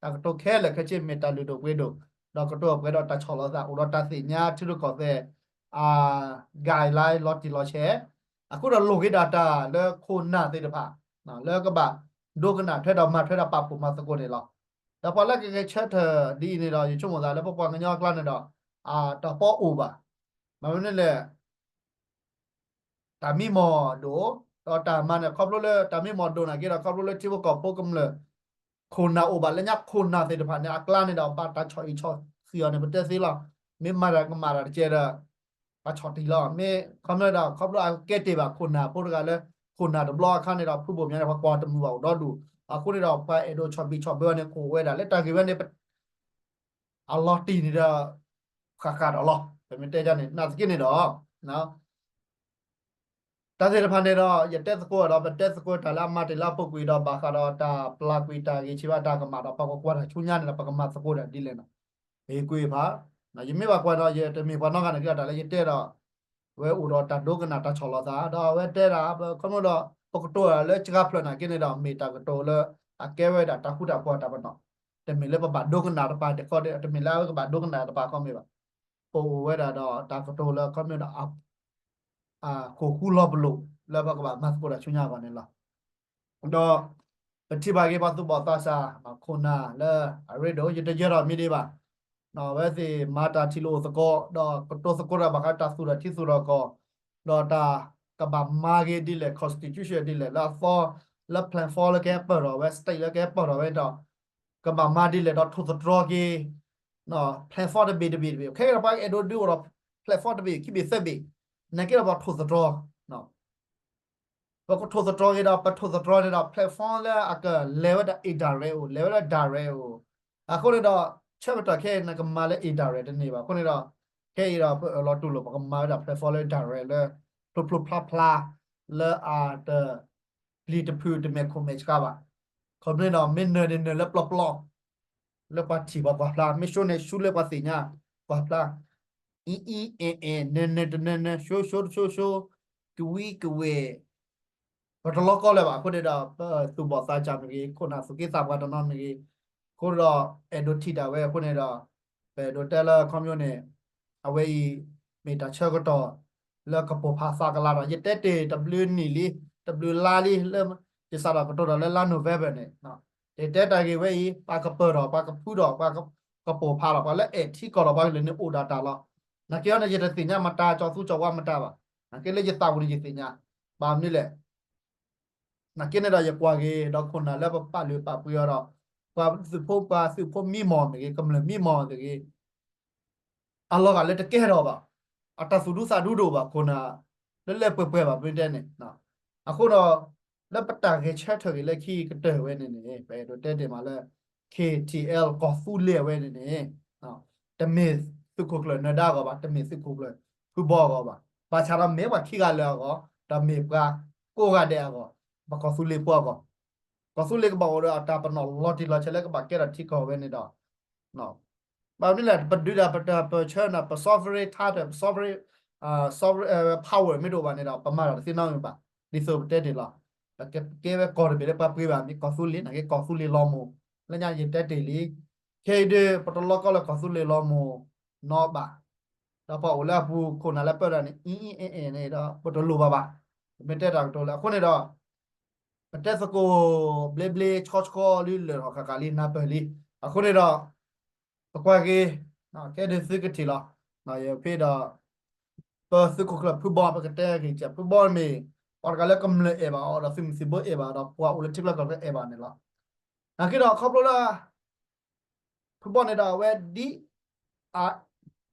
တၢ်ကတိၤခဲလၢာ်ခဲဆ့မ့ၢ်တၢ်လုၢ်ဒိၣ်ပှ့ၤဒိၣ်, ဒီးကတိၤပှဲၤဒီးတၢ်ဆီၣ်လီၤသး အိၣ်ဒီးတၢ်သ့ၣ်ညါထံရူၢ်ကီၢ်သဲး အ guideline လီၤတံၢ်လီၤဆဲး, အဃိဒီးလိၣ်က့ၤဒၣ်တၢ်လၢခိၣ်နၢ်သ့ၣ်တဖၣ် လၢကဘၣ်ဒိကနၣ်ထွဲဒီးမၤထွဲဒီးပာ်ဖှိၣ်မၤသကိးန့ၣ်လီၤ. ဒီးပှၤလၢကဂဲၤဆၢထၢၣ်ဒ်အံၤန့ၣ်ဒီး ယဆိကမိၣ်သးလၢပပှၤကညီအကျါန့ၣ်ဒီး တၢ်ပီအိၣ်ဘၣ်. မ့မ့ၢ်န့ၣ်လဲၣ် တၢ်မံမီၢ်ဒိၣ်, ဒီးတၢ်မၤန့ၣ် ခီဖျိလၢတၢ်မံမီၢ်ဒိၣ်နာ်က့ဒီး ခီဖျိလၢထံဖိကီၢ်ဖိကမျၢၢ် ခိၣ်နၢ်အိၣ်ဘၣ်လၢညါခိၣ်နၢ်သ့ၣ်တဖၣ်န့ၣ် အကျါန့ၣ်ဒီး ဘၣ်တၢ်ဆီၣ်အံၣ်ဆီၣ်ဃံအီၤန့ၣ် ပတဲသ့လီၤ. မ့ၢ်မၤတၢ်ကမၣ်တၢ်တကဲဒီး ပှၤဆီၣ်တံၢ်လီၤ. မ့ၢ်ခီဖျိဒီး ခီဖျိအကကဲတ့ၢ်ဘၣ်ခိၣ်နၢ်ဖိတဂၤလၢ ခိၣ်နၢ်တဘျီအခါန့ၣ်ဒီး ဖုဘိၣ်မၠါန့ၣ် ပှၤကွၢ်တမုာ်ဘၣ်အိၣ်ဒီဒူၣ်. အဃိန့ၣ်ဒီး ပှၤအဲၣ်ဒိးဆီၣ်ဘံၣ်ဆီၣ်ဘၢန့ၣ် ကအိၣ်ဝဲဒၣ်လၢတၢ်ဂ့ၢ်ဝဲန့ၣ် အလီၤတံၢ်န့ၣ်ဒီး ဃၣ်ဃၣ်ဒီးလီၤ. ပမ့ၢ်တဲဒ်န့ၣ် နာ်သက့န့ၣ်ဒီး တၢ်သ့ၣ်တဖၣ်န့ၣ်ဒီး ယတဲသကိးဒီး ပတဲသကိးတၢ်လၢအမၤတ့ၢ်လၢအပူၤကွံာ်ဒီး ဘၣ်ဃးဒီးတၢ်ပျၢ်ကွံာ်တၢ်ဂ့ၢ်ဆံးဘၣ်တၢ်ကမၣ်ဒီး ပကကွၢ်တၢ်ဆူညါန့ၣ်ဒီး ပကမၤသကိးတၢ်ဒ်လဲၣ်န့ၣ် ဟ့ၣ်ကွံာ်ဖး. ယမ့ၢ်ဘၣ်ကွၢ်ဒီး ယတမ့ၢ်ပှၤနီတဂၤနာ်က့ဒီး တၢ်လၢယတဲဒီး ဝဲအိၣ်ဒီးတၢ်ဒိကနၣ်တၢ်ဆီၣ်လီၤသး ဒီးအဝဲတဲဒၣ် ခီဖျိဒီး ပကတိၤလၢစှၤဖျၢၣ်နာ်က့န့ၣ်ဒီး မ့ၢ်တၢ်ကတိၤလၢ အကဲဝဲဒၣ်တၢ်ဃူတၢ်ဖိးတၢ်ပနီၣ်, တမ့ၢ်လၢပဘၣ်ဒိကနၣ်တပၤတခီဒီး တမ့ၢ်လၢအဝဲကဘၣ်ဒိကနၣ်တပၤခီမ့ၢ်ဘၣ်. ပအိၣ်ဝဲဒၣ်ဒီးတၢ်ကတိၤလၢခီဖျိဒီး အခိၣ်ဃူလီၤပလိာ် လၢပကဘၣ်မၤသကိးတၢ်ဆူညါအဂီၢ်န့ၣ်လီၤ. ဒီး ပထံၣ်ဘၣ်က့ၤပှၤသူၣ်ဘီၣ်သးစၢ် ခိၣ်နၢ်လၢအရ့ဒိၣ် ယတယၢၤထီၣ်မံၤဒံးဘၣ်. အဝဲသ့ၣ်မၤတၢ်ထံၣ်လိာ်အိၣ်သကိး ဒီးကတိၤသကိးတၢ်ဘၣ်ဃးတၢ်သူၣ်ထီၣ်ထံသူၣ်ထီၣ်ကီၢ်, ဒီးတၢ်ကဘၣ်မၤက့ၤဒ်လဲၣ် constitution ဒ်လဲၣ် လၢအသီ လၢ platform လၢကဟဲပၢၢ်ထီၣ်ဝဲ state လၢကဟဲပၢၢ်ထီၣ်ဝဲဒီး ကဘၣ်မၤဒ်လဲၣ်ဒီးထိၣ်သတြီၤက့ၤ platform တဘ့ၣ်တဘ့ၣ်တဘ့ၣ် ခဲအံၤဒီးပှၤအဲၣ်ဒိးဒုးအိၣ်ဒီး platform တဘ့ၣ် ခံဘ့ၣ်သၢဘ့ၣ် နာ်က့ဒီးပှၤထိၣ်သတြီၤ ပကထိၣ်သတြီၤက့ၤဒီး ပထိၣ်သတြီၤန့ၣ်ဒီး platform လၢအကလဲၤဝဲဒၣ် indirect အိၣ် လဲၤဝဲဒၣ် direct အိၣ် အဃိန့ၣ်ဒီး ဆၢကတီၢ်ခဲအံၤနကမၤလၢ indirect တန့ၢ်ဘၣ် အဃိန့ၣ်ဒီး ခဲအံၤဒီးပအၢၣ်လီၤတူၢ်လိာ် ပကမၤဝဲဒၣ် platform လၢ direct လၢ ဖျိဖျိဖျါဖျါ လၢအတ ပျံၤတဖုတမဲာ်ခိၣ်မဲာ်ဆှးဘၣ် ခီဖျိန့ၣ်ဒီး မ့ၢ်နၢၤန့ၣ်နၢၤလၢပျီပျီ လၢပှၤထံၣ်ပှၤကွၢ်ဖျါ မ့ၢ်ဆှိန့ၣ်ဆှိလၢပှၤသ့ၣ်ညါ ကွၢ်ဖျါ အံအံအဲၣ်အဲၣ် နၢၤနၢၤတနၢၤနၢၤ ဆှိဆှိတဆှိဆှိ ကဝံကဝဲၢ် ပတလီၤကီလၢၤဘၣ် အဃိန့ၣ်ဒီး ပသူၣ်ဘီၣ်သးစၢ်မ့ၢ်ဂ့ၤ ခိၣ်နၢ်သူၣ်က့သးပှၢ်တနီၤမ့ၢ်ဂ့ၤ အဃိဒီး အဲၣ်ဒိးထံၣ်တၢ်ဝဲအဃိန့ၣ်ဒီး ပအဲၣ်ဒိးတဲလၢခီဖျိန့ၣ် အဝဲအံၤ မ့ၢ်တၢ်ဆၢကတီၢ် လၢကပိၢ်ဖးသးကလၤဒီး ယတဲတ့ၢ်တဘျုးနံၣ်လံ တဘျုးလါလံ လၢ ယစးထီၣ်ကတိၤဒီးလၢလါ November န့ၣ် ယတဲတၢ်ဂ့ၢ်ဝဲအံၤ ပှၤကပၢၢ်ထီၣ် ပှၤကဖုထီၣ် ပှၤကပိၢ်ဖးထီၣ် ပှၤလၢအဲၣ်ထံကီၢ်ဒီးပှၤကလုာ်န့ၣ်အိၣ်ဒၣ်တၢ်လီၤ. နာ်က့အီၤန့ၣ် ယတသ့ၣ်ညါမတၤ ကၠီၤသူကၠီၤဝါမတၤဘၣ်. နာ်က့လၢယသးပူၤန့ၣ် ယသ့ၣ်ညါ ဘၣ်မနုၤလဲၣ် နာ်က့န့ၣ်ဒီးယကွၢ်က့ၤ ဒီးခိၣ်နၢ်လၢပပာ်လုၢ်ပာ်ပှ့ၤအီၤဒီး ပှၤသုးဖိ ပှၤသုးဖိမံမီၢ်မ့ၢ်ဂ့ၤ ကမျၢၢ်မံမီၢ်မ့ၢ်ဂ့ၤ အလီၤဂာ်လၢတကဲထီၣ်ဘၣ်. အတၢ်သူၣ်ဒူသးဒူတအိၣ်ဘၣ် ခိၣ်နၢ် လၢလၢပှဲၤပှဲၤဘၣ် ပမ့ၢ်တဲန့ၣ်. အဃိဒီး လၢပတၢ်ဂဲၤဆၢထၢၣ်က့ၤလၢခံကတၢၢ်ဝဲန့ၣ်န့ၣ် ပအဲၣ်ဒိးတဲတ့ၢ်မးလၢ K T L ကီၢ်သူလ့ၤအဝဲန့ၣ်န့ၣ် တမ့ၢ်သုးခိၣ်ကျၢၢ်နၢၤဒါအဂီၢ်ဘၣ်, တမ့ၢ်သုးခိၣ်ကျၢၢ်ဖုဘီအဂီၢ်ဘၣ်. ဘၣ်ဆၣ်ဒီးမ့ၢ်ပှၤခံဂၤလၢာ်အဂီၢ်, ဒီးမ့ၢ်ပှၤကိးဂၤဒဲးအဂီၢ်, ပကီၢ်သူလ့ၤဖိအဂီၢ်, ကီၢ်သူလ့ၤကဘၣ်အိၣ်ဒီးအတၢ်ပနီၣ်လီၤတံၢ်လီၤဆဲးလၢကဘၣ်ကဲထီၣ်ထံကီၢ်ဝဲန့ၣ်ဒီး ဘၣ်မနုၤလဲၣ် ပဒုးဒၣ်ပတၢ်ပၢၢ်ဆၢန့ၣ် ပ sovereign title, ပ sovereign, sovereign power မ့ၢ်တအိၣ်ဘၣ်န့ၣ်ဒီး ပမၤတၢ်တသ့နီတမံၤဘၣ်. ဒ်သိးပတဲတ့ၢ်လီၤ, ပကဲဝဲကီၢ်တဘ့ၣ်လၢပှၤပှ့ၤဘၣ်မ့ၢ်ကီၢ်သူလ့ၤ နာ်က့ကီၢ်သူလ့ၤလီၤမုၢ်, လၢညါယတဲတ့ၢ်လံ, ခဲအံၤဒုး ပတလီၤကီလၢကီၢ်သူလ့ၤလီၤမုၢ်နီတဘၣ်, ဒီးပှၤအိၣ်လၢအပူၤခိၣ်နၢ်လၢပၢၢ်ဒၣ်န့ၣ် အံအံအဲၣ်အဲၣ်န့ၣ်ဒီး ပတလိၣ်ဘၣ်ဘၣ်. ပမ့ၢ်တဲတၢ်ကတိၤလၢအဃိန့ၣ်ဒီး ပတဲသကိးဘျ့ဘျ့ဆှီဆှီလံ လၢာ်ထီၣ်ဃၣ်ဃၣ်လံ နၢ်ပၢၢ်လံ. အဃိန့ၣ်ဒီး ပကွၢ်က့ၤ ကဲဒုးသုကထံၣ်လီၤ. ယဖဲဒီး ပသုးခိၣ်ကျၢၢ်ဖုဘီ ပကတဲက့ၤ ဖုဘီမ့ၢ် ပှၤတဂၤလၢကမျၢၢ်အဲၣ်ဘၣ်အီၤ ဒီးသုးမုၢ်သံၣ်ဘိအဲၣ်ဘၣ်ဒီး ပှၤအိၣ်လၢထံချၢကီၢ်ချၢအဲၣ်ဘၣ်န့ၣ်လီၤ. နာ်က့ဒီးခီဖျိလၢ ဖုဘီန့ၣ်ဒီးအဝဲဒ်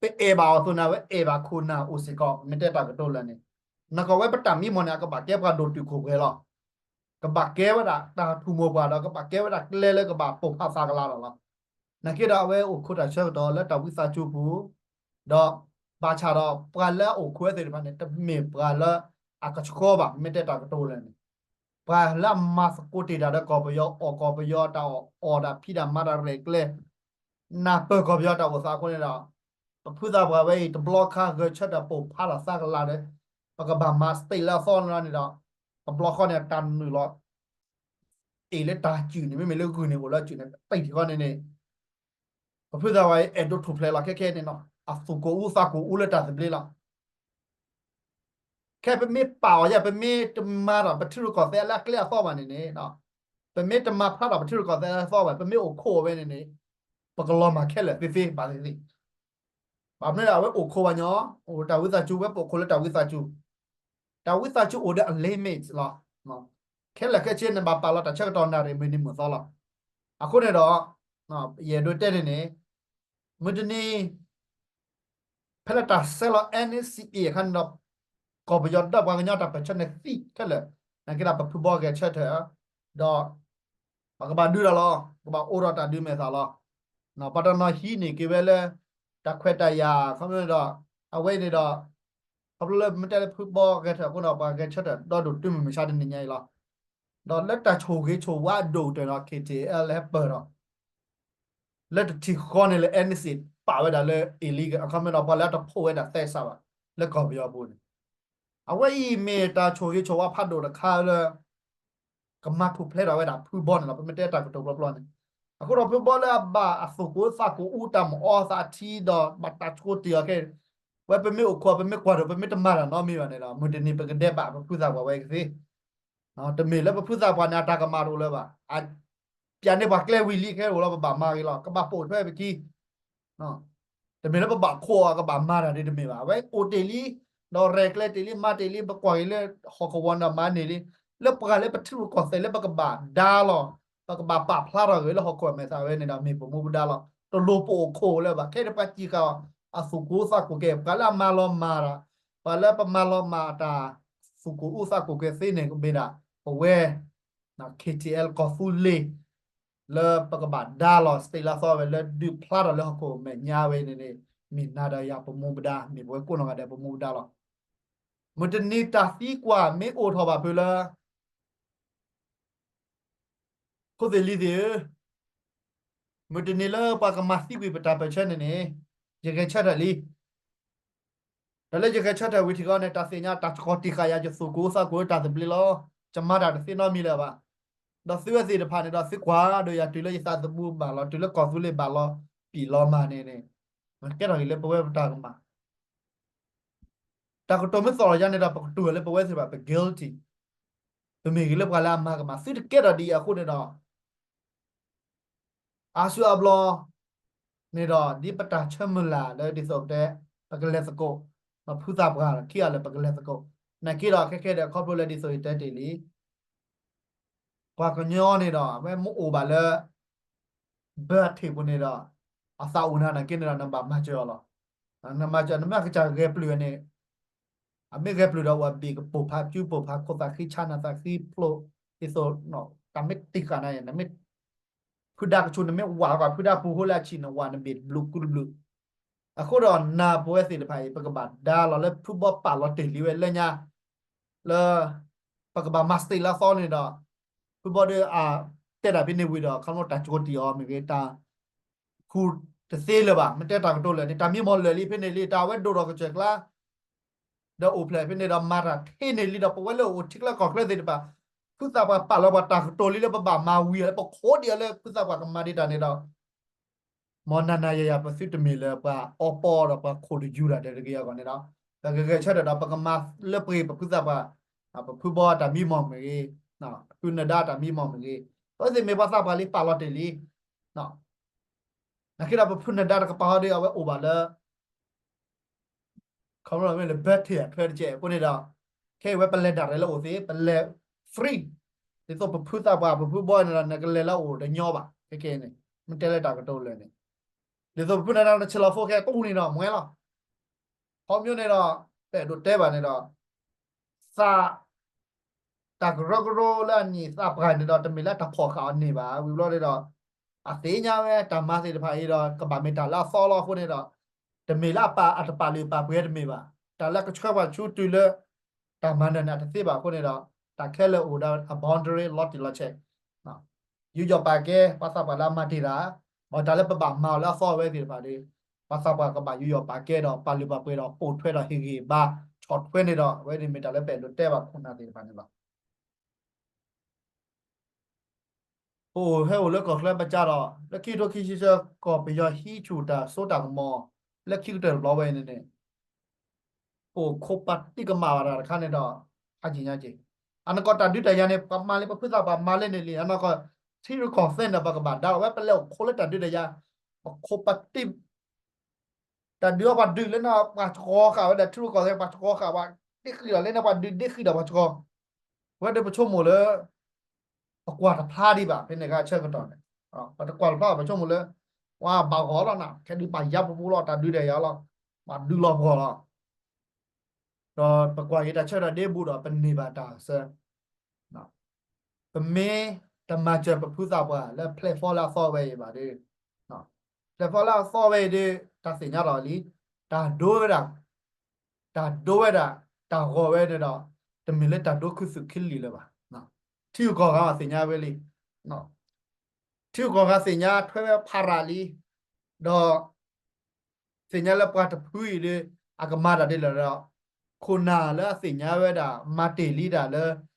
ပအဲၣ်ဘၣ်အီၤအသိးန့ၣ် အဝဲအဲၣ်ဘၣ်ခိၣ်နၢ်အိၣ်စ့ၢ်ကီး မ့ၢ်တဲတၢ်ကတိၤလၢာ်န့ၣ်, နကီဝဲပတၢ်မံမီၢ်န့ၣ် အကဘၣ်ကဲပှၤဒိၣ်တုာ်ခိၣ်ပှဲၤလီၤ. ကဘၣ်ကဲဝဲဒၣ်တၢ်ထူၣ်မိၢ်ပှၢ်ဒီး ကဘၣ်ကဲဝဲဒၣ်ကျဲလၢကဘၣ်ပိၢ်ဖးသးကလၤလီၤလီၤ. နာ်က့ဒီးအဝဲအိၣ်ခိးတၢ်ဆၢကတီၢ်လၢတၢ်ဝံသးစူၤပူၤ, ဒီးဘၣ်ဆၣ်ဒီးပှၤလၢအအိၣ်ခိးဝဲသ့ၣ်တဖၣ်န့ၣ် တမ့ၢ်ပှၤလၢအကဆှီဘၣ် မ့ၢ်တဲတၢ်ကတိၤလၢာ်န့ၣ်, ပှၤလၢအမၤသကိးတ့ၢ်တၢ်ဒီးကီၢ်ပယီၤ အီၣ်ကီၢ်ပယီၤတၢ်အီၣ် အီၣ်တၢ်ဖံးတၢ်မၤတၢ်ရဲၣ်ကျဲၤ နၢ်ပၢၢ်ကီၢ်ပယီၤတၢ်အိၣ်သးအဃိန့ၣ်ဒီး ပဖုသးပှၢ်ဝဲအံၤ တဘျီခါဂဲၤဆၢထၢၣ်ပိၢ်ဖးထီၣ်သးကလၤဒီး ပကဘၣ်မၤ state လၢအသီန့ၣ်လီၤန့ၣ်ဒီး တဘျီဃီန့ၣ် တၢ်နုာ်လီၤ အ့ၣ်လၢတၢ်စုၣ်န့ၣ် မ့မ့ၢ်လၢဂုၢ်န့ၣ် အိၣ်လၢစုၣ်န့ၣ် တံၢ်ထံဃီန့ၣ်န့ၣ် ပဖုသးပှၢ်အံၤ အဲၣ်ဒိးထူၣ်ဖျဲးလီၤခဲခဲန့ၣ်နီၤ အသူၣ်ကိၢ်အူသးကိၢ်အူလၢတၢ်သဘျ့လီၤ. ခဲပမ့ၢ်ပာ်အီၤယဲ ပမ့ၢ်တမၤဒီးပထံရူၢ်ကီၢ်သဲးလၢအကျဲအသီဘၣ်န့ၣ်န့ၣ်, ပမ့ၢ်တမၤဖျါဒီးပထံရူၢ်ကီၢ်သဲးလၢအသီဘၣ် ပမ့ၢ်အိၣ်ခိးအီၤဝဲန့ၣ်န့ၣ်, ပကလီၤမၢ်ခဲလၢာ်သ့သ့ဘၣ်သ့သ့. ဘၣ်မနုၤလဲၣ် အဝဲအိၣ်ခိးပှၤညီ, အိၣ်တၢ်ဝံသးစူၤ ဝဲပအိၣ်ခိးလၢတၢ်ဝံသးစူၤ, တၢ်ဝံသးစူၤအိၣ်ဒီးအ limit လီၤ. ခဲလၢာ်ခဲဆ့န့ၣ် ဘၣ်ပာ်လီၤတၢ်ဆၢကတီၢ်နၣ်ရံၣ်မုၢ်နံၤမုၢ်သီလီၤ. အဃိန့ၣ်ဒီး ယအဲၣ်ဒိးတဲန့ၣ်န့ၣ်, မုၢ်တနံၤ ဖဲလၢတၢ်ဆဲးလီၤ NCA အခါန့ၣ်ဒီး ကီၢ်ပယီၤဒီးပှၤကညီတၢ်ပၢၢ်ဆၢန့ၣ်သံခဲလၢာ်, နာ်က့ဒီးပဖုဘီဂဲၤဆၢထၢၣ်ဒီး ပကဘၣ်ဒုးတၢ်လီၤ, ပကဘၣ်အိၣ်ဒီးတၢ်ဒုးမဲာ်သၣ်လီၤ. ပှၤတနီၤဟံးန့ၢ်က့ၤဝဲလၢ တၢ်ခွဲးတၢ်ယာ် ခီဖျိန့ၣ်ဒီး အဝဲအံၤန့ၣ်ဒီး ခီဖျိလၢမ့ၢ်တဲလၢဖုဘီဂဲၤဆၢထၢၣ်အဃိဒီး ပှၤဂဲၤဆၢထၢၣ်ဒီဒိၣ်တုၤမုၢ်မဆါတနံၤညါအံၤလီၤ. ဒီးလၢတၢ်ဆိၣ်ဂ့ၤဆိၣ်ဝါအဒိၣ်ကတၢၢ်ဒီး K T L ဟဲပၢၢ်ဒီး လၢတထံၣ်ဃီန့ၣ်လၢ NCA ပာ်ဝဲဒၣ်လၢ illegal အခီပညီဒီး ပှၤလၢအတဖီၣ်ဝဲဒၣ်သဲစးဘၣ် လၢကီၢ်ပယီၤပူၤန့ၣ်, အဝဲအံၤမ့ၢ်တၢ်ဆိၣ်ဂ့ၤဆိၣ်ဝါဖးဒိၣ်တခါလၢ ကမၤထူၣ်ဖျဲးထီၣ်ဝဲဒၣ်ဖုဘီန့ၣ်လီၤ. ပမ့ၢ်တဲတၢ်ကတိၤပျီပျီန့ၣ်, အဃိဒီးဖုဘီလၢအဘၣ်အသူၣ်ကိၢ်သးကိၢ်အူတၢ်မၤအီသးထံဒီး ဘၣ်တၢ်ဆိတ့ၢ်အီၤခဲအံၤ, ဝဲပမ့ၢ်အိၣ်ခိး ပမ့ၢ်ကွၢ်ဒိၣ် ပမ့ၢ်တမၤတၢ်နီတမံၤဘၣ်န့ၣ်ဒီး မုၢ်တနံၤပကဒဲးဘးပဖုသးပှၢ်ဝဲကသ့ တမ့ၢ်လၢပဖုသးပှၢ်န့ၣ် အတၢ်ကမၣ်တအိၣ်လၢၤဘၣ်. ပျဲန့ၢ်ပှၤကျဲဝံၤလံခဲအိၣ်လီၤ ပဘၣ်မၤဂ့ၤလီၤ ကဘၣ်ပိာ်ထွဲပခံ, တမ့ၢ်လၢပဘၣ်ခိးအီၤ ကဘၣ်မၤတၢ်ဒ်တမ့ၢ်ဘၣ်. အဝဲအိၣ်တ့ၢ်လံ, ဒီးရဲၣ်ကျဲၤတ့ၢ်လံ မၤတ့ၢ်လံ ပကွၢ်က့ၤလၢဟီၣ်ကဝီၤန့ၣ်ဒီးမၤန့ၢ်လံ လၢပှၤလၢပထံရူၢ်ကီၢ်သဲးလၢပကဘၣ်ဒါလီၤ, ပကဘၣ်ပာ်ဖျါထီၣ်ဂ့ၤလၢဟီၣ်ခိၣ်အမဲာ်သၣ်ဝဲန့ၣ်ဒီး မ့ၢ်ပမူပဒါလီၤ. တလိၣ်ပအိၣ်ခိးလၢၤဘၣ်. ခဲအံၤပှၤစံးဃာ်အီၤ အသူၣ်ကိၢ်သးကိၢ်ကဲ ပှၤလၢအမၤလီၤမၢ်တၢ်, ပှၤလၢပမၤလီၤမၢ်အတၢ်သူၣ်ကိၢ်အူသးကိၢ်ကဲသ့န့ၣ် ကမ့ၢ်ဒၣ်ပဝဲ ခ့ထံအဲလ် ကီၢ်သူလ့ၤ လၢပကဘၣ်ဒါလီၤ state လၢအသီဝဲလၢဒုးဖျါထီၣ်လၢဟီၣ်ခိၣ်မဲာ်ညါဝဲန့ၣ်န့ၣ် မ့ၢ်နၤဒီးယၤပမူပဒါ, မ့ၢ်ပဝဲကိးနီၢ်ဂၤဒဲးပမူပဒါလီၤ. မုၢ်တနံၤတၢ်သံကွၢ်မ့ၢ်အိၣ်ထီၣ်ဘၣ်ဖုးလၢ ခိၣ်သ့ၣ်လံၤသ့ၣ်ဧၢ, မုၢ်တနံၤလၢပှၤကမၤသံကွံာ်ပတၢ်ပၢၢ်ဆၢန့ၣ်န့ၣ် ယဂဲၤဆၢထၢၣ်လံ. ဒီးလၢယဂဲၤဆၢထၢၣ်ဝံၤထံၣ်ဃီန့ၣ် တၢ်သ့ၣ်ညါတၢ်ဆှီတံၢ်ဃာ်ယၤ ယသူၣ်ကိၢ်သးကိၢ်တၢ်သဘျ့လီၤ. ယမၤတၢ်တသ့နီတမံၤလၢၤဘၣ်. ဒီးသုဝဲသ့ၣ်တဖၣ်န့ၣ်ဒီး သုကွၢ်ဒီးယၤတုၤလၢယသးသမူဘၣ်လီၤ, တုၤလၢကီၢ်သူလ့ၤဘၣ်လီၤ, ပံာ်လီၤမၢ်န့ၣ်န့ၣ် ကဲထီၣ်ဂ့ၤလၢပဝဲပတၢ်ကမၣ် တၢ်ကတိၤမ့ၢ်သီၣ်လီၤယၤန့ၣ်ဒီး ပကတိၤလၢပဝဲသ့ၣ်တဖၣ် ပ guilty, ပမ့ၢ်ဂ့ၤလၢပှၤလၢအမၤကမၣ်, သုတကဲထီၣ်ဒ်အံၤအဃိန့ၣ်ဒီး အါစုအါဘျီန့ၣ်ဒီး ဒ်ပတၢ်ဆၢမုၢ်လၢ်လၢဒ်သိးပတဲ ပကလဲၤသကိး, ဒီးဖုသးပှၢ်ခံဂၤလၢာ် ပကလဲၤသကိး, နာ်က့ဒီးခဲခဲဒီး ခီဖျိလၢဒ်သိးယတဲတ့ၢ်လံ ပှၤကညီန့ၣ်ဒီး အဝဲမ့ၢ်အိၣ်ဘၣ်လၢ ဘၢထံးပူၤန့ၣ်ဒီး အသးအိၣ်နၤနာ်က့န့ၣ်ဒီး နဘၣ်မၤစၢၤအီၤလီၤ. နမၤစၢၤ နမ့ၢ်ကစၢ်ဂဲၤပျုၢ်န့ၣ် အမ့ၢ်ဂဲၤပျုၢ်ဒီး အိၣ်အဘ့ၣ်ကပိာ်ဖး ကၠူပိာ်ဖး ခိၣ်သးဃံ ဆါနၤသးဃံဖျိး ဒ်သိး တၢ်မ့ၢ်တံၢ်ဃာ်နၤ နမ့ၢ် ဖုဒါကဆူၣ် နမ့ၢ်ဝးကွၢ်ဖုဒါပူၤဟိလၢအဆံး နဝးနဘ့ၣ်တဘျုးကူတဘျုး. အဃိဒီး နၤပဝဲသ့ၣ်တဖၣ်အံၤ ပကဘၣ်ဒါလီၤလၢဖုဘီပာ်လီၤတ့ၢ်လံဝဲလၢညါ လၢ ပကဘၣ်မၤ state လၢအသီန့ၣ်ဒီး ဖုဘီဒီးအတဲတၢ်ဖဲန့ၣ်ဝံၤဒီး ခီဖျိတၢ်ကၠိတံၢ်အီၤမ့ၢ်ဂ့ၤ တၢ် ခူတသ့လၢၤဘၣ် မ့ၢ်တဲတၢ်ကတိၤလၢာ်န့ၣ် တၢ်မံမီၢ်လၢာ်လံဖဲန့ၣ်လံ တၢ်ဝဲဒိၣ်ထီၣ်ကစၢၢ်ကျါ ဒီးအိၣ်ဖျဲၣ်ဖဲန့ၣ်ဒီး မၤတၢ်ထဲန့ၣ်လံဒီး ပဝဲလၢအိၣ်ထံကျါကီၢ်ချၢသ့ၣ်တဖၣ် ဖုသးပှၢ်ပာ်လီၤပှၤတၢ်ကတိၤလံလၢပဘၣ်မၤဝံၤအီၤလၢပခိးဒံးအီၤလၢဖုသးပှၢ်ကမၤဒံးတၢ်န့ၣ်ဒီး မ်နၤနၤယၤယၤ ပသုတမ့ၢ်လၢပှၤအီပီဒီးပှၤခိၣ်တယူၤတၢ်ဒဲးတဂ့ၤအဂီၢ်န့ၣ်ဒီး ပကဂဲၤဆၢထၢၣ်ဒီး ပကမၤလၢပှဲၤပဖုသးပှၢ်, ပဖုဘီတၢ်မံမီၢ်မ့ၢ်ဂ့ၤ, ဖုနဒါတၢ်မံမီၢ်မ့ၢ်ဂ့ၤ, ပဝဲသ့ၣ်မ့ၢ်ပှၤသးပှၢ်လံပာ်လီၤတ့ၢ်လံ နာ်က့ဒီးပဖုနဒါတကပၤဟီဒီး အဝဲအိၣ်ဘၣ်လၢ ခီဖျိလၢဘၢထံးအချၢတကဲးအဃိန့ၣ်ဒီး ခဲအံၤဝဲပလဲၤဒၣ်ရဲၣ်လၢအိၣ်သ့ ပလဲၤ free, ဒ်သိးပဖုသးပှၢ် ပဖုဘီန့ၣ်ဒီး နကလဲၤလၢအအိၣ်တညီဘၣ် ခဲကဲန့ၣ် မ့ၢ်တဲလၢတၢ်ကတိၤလၢာ်န့ၣ် ဒ်သိးပဖုနဒါနဆဲးလီၤဖိခဲ တအိၣ်န့ၣ်ဒီး မွဲလီၤ. ခီဖျိန့ၣ်ဒီး ပအဲၣ်ဒိးတဲဘၣ်န့ၣ်ဒီး သး တၢ်ကရၢကရိလၢအန့ၣ်သးပှၢ်န့ၣ်ဒီး တမ့ၢ်လၢတၢ်ဖီၣ်ဃာ်အီၤန့ၣ်ဘၣ်. ဝံၤဘျီန့ၣ်ဒီး အသ့ၣ်ညါဝဲတၢ်မၤသ့ၣ်တဖၣ်အံၤဒီး ကဘၣ်မ့ၢ်တၢ်လၢအသီလီၤအဃိန့ၣ်ဒီး တမ့ၢ်လၢအပာ်အတပာ်လုၢ်ပာ်ပှ့ၤတမ့ၢ်ဘၣ်. တၢ်လၢကဆှၢပှၤဆူတုၤလၢ တၢ်မၤနၢၤန့ၣ် အတသ့ဘၣ်အဃိန့ၣ်ဒီး တၢ်ခဲလၢာ်အိၣ်ဒီးအ boundary လီၤတံၢ်လီၤဆဲး ယူးယီၣ်ပာ်ကဲ ပှၤသးပှၢ်လၢအမၤတ့ၢ်တၢ်, ဘၣ်တၢ်လၢပဘၣ်မၤအီၤလၢအသီဝဲသ့ၣ်တဖၣ်ဒီး ပှၤသးပှၢ်ကဘၣ်ယူးယီၣ်ပာ်ကဲဒီး ပာ်လုၢ်ပာ်ပှ့ၤဒီး ပိာ်ထွဲဒီးဟ့ၣ်ဂံၢ်ဘါ ဆီၣ်ထွဲန့ၣ်ဒီး အဝဲန့ၣ်မ့ၢ်တၢ်လၢပအဲၣ်ဒိးတဲဘၣ်ခိၣ်နၢ်သ့ၣ်တဖၣ်န့ၣ်လီၤ. ပအိၣ်ဟဲအိၣ်လၢကီၢ်ချၢပကၢ်ဒီး လၢခံကထိခံဆံသၢ ကီၢ်ပယီၤဟံးဆူၣ်တၢ်စိတၢ်ကမီၤ လၢခံကတၢၢ်တဘျီဝဲအံၤန့ၣ်န့ၣ် ပအိၣ်ခိးပာ်တံၢ်ကမၣ်ဘၣ်တၢ်တခါန့ၣ်ဒီး ဟးက့ၤညါက့ၤ အနီၢ်ကီၢ်တၢ်ဒုးတၢ်ယၤန့ၣ် ပှၤမၤလံ ပဖုသးပှၢ်မၤလံန့ၣ်လံ အနီၢ်ကီၢ် ထံရူၢ်ကီၢ်သဲးန့ၣ် ပကဘၣ်ဒါလီၤဝဲ ပလဲၤအိၣ်ခိးလၢတၢ်ဒုးတၢ်ယၤ ပခိးပာ်တံၢ် တၢ်ဒုးအီၤပှၤဒုးလၢန့ၣ် ပှၤစှီၤဃာ်ဝဲဒၣ်ထံရူၢ်ကီၢ်သဲး ပှၤစှီၤဃာ်ဝဲ ဒ့ဃံဒီးလၢန့ၣ် ပှၤဒုးဒ့ဃံဒီးပှၤစှီၤ ဝဲဒၣ်ပဆိကမိၣ်လၢ ပကွၢ်တဖျါဒံးဘၣ် ဖဲန့ၣ်အခါဆၢကတီၢ်န့ၣ် ပတကွၢ်တဖျါဘၣ် ပဆိကမိၣ်လၢ ပှၤဘၣ်ဂီၤလီၤနၤ ခဲဒုးဘၣ်ယါပူၤပူၤလီၤ တၢ်ဒုးတၢ်ယၤလီၤ ဘၣ်ဒုးလီၤပှီၢ်လီၤ ဒီးပကွၢ်က့ၤတၢ်ဆၢကတီၢ်ဒ့ဘူးဒီး ပန့ၢ်ဘၣ်တၢ်စၢ ပမ့ၢ်တမၤစၢၤပဖုသးပှၢ်လၢ platform လၢအသီဝဲအံၤဘၣ်ဒီး platform လၢအသီဝဲအံၤဒီး တၢ်သ့ၣ်ညါလီၤလံ တၢ်ဒိဝဲဒၣ် တၢ်ဒိဝဲဒၣ် တၢ်ဂီၤဝဲန့ၣ်ဒီး တမ့ၢ်လၢတၢ်ဒိခုသူၣ်ခုလံၤလၢၤဘၣ်. ထံဂုၤကီၢ်ဂၤသ့ၣ်ညါဝဲလံ ထံဂုၤကီၢ်ဂၤသ့ၣ်ညါထွဲဝဲဖးရၤလံ ဒီး သ့ၣ်ညါလၢပှၤတဖုအံၤဒီး အကမၤတၢ်ဒ်လဲၣ်ဒီး ခိၣ်နၢ်လၢအသ့ၣ်ညါဝဲဒၣ် မၤတ့ၢ်လံတၢ်လၢ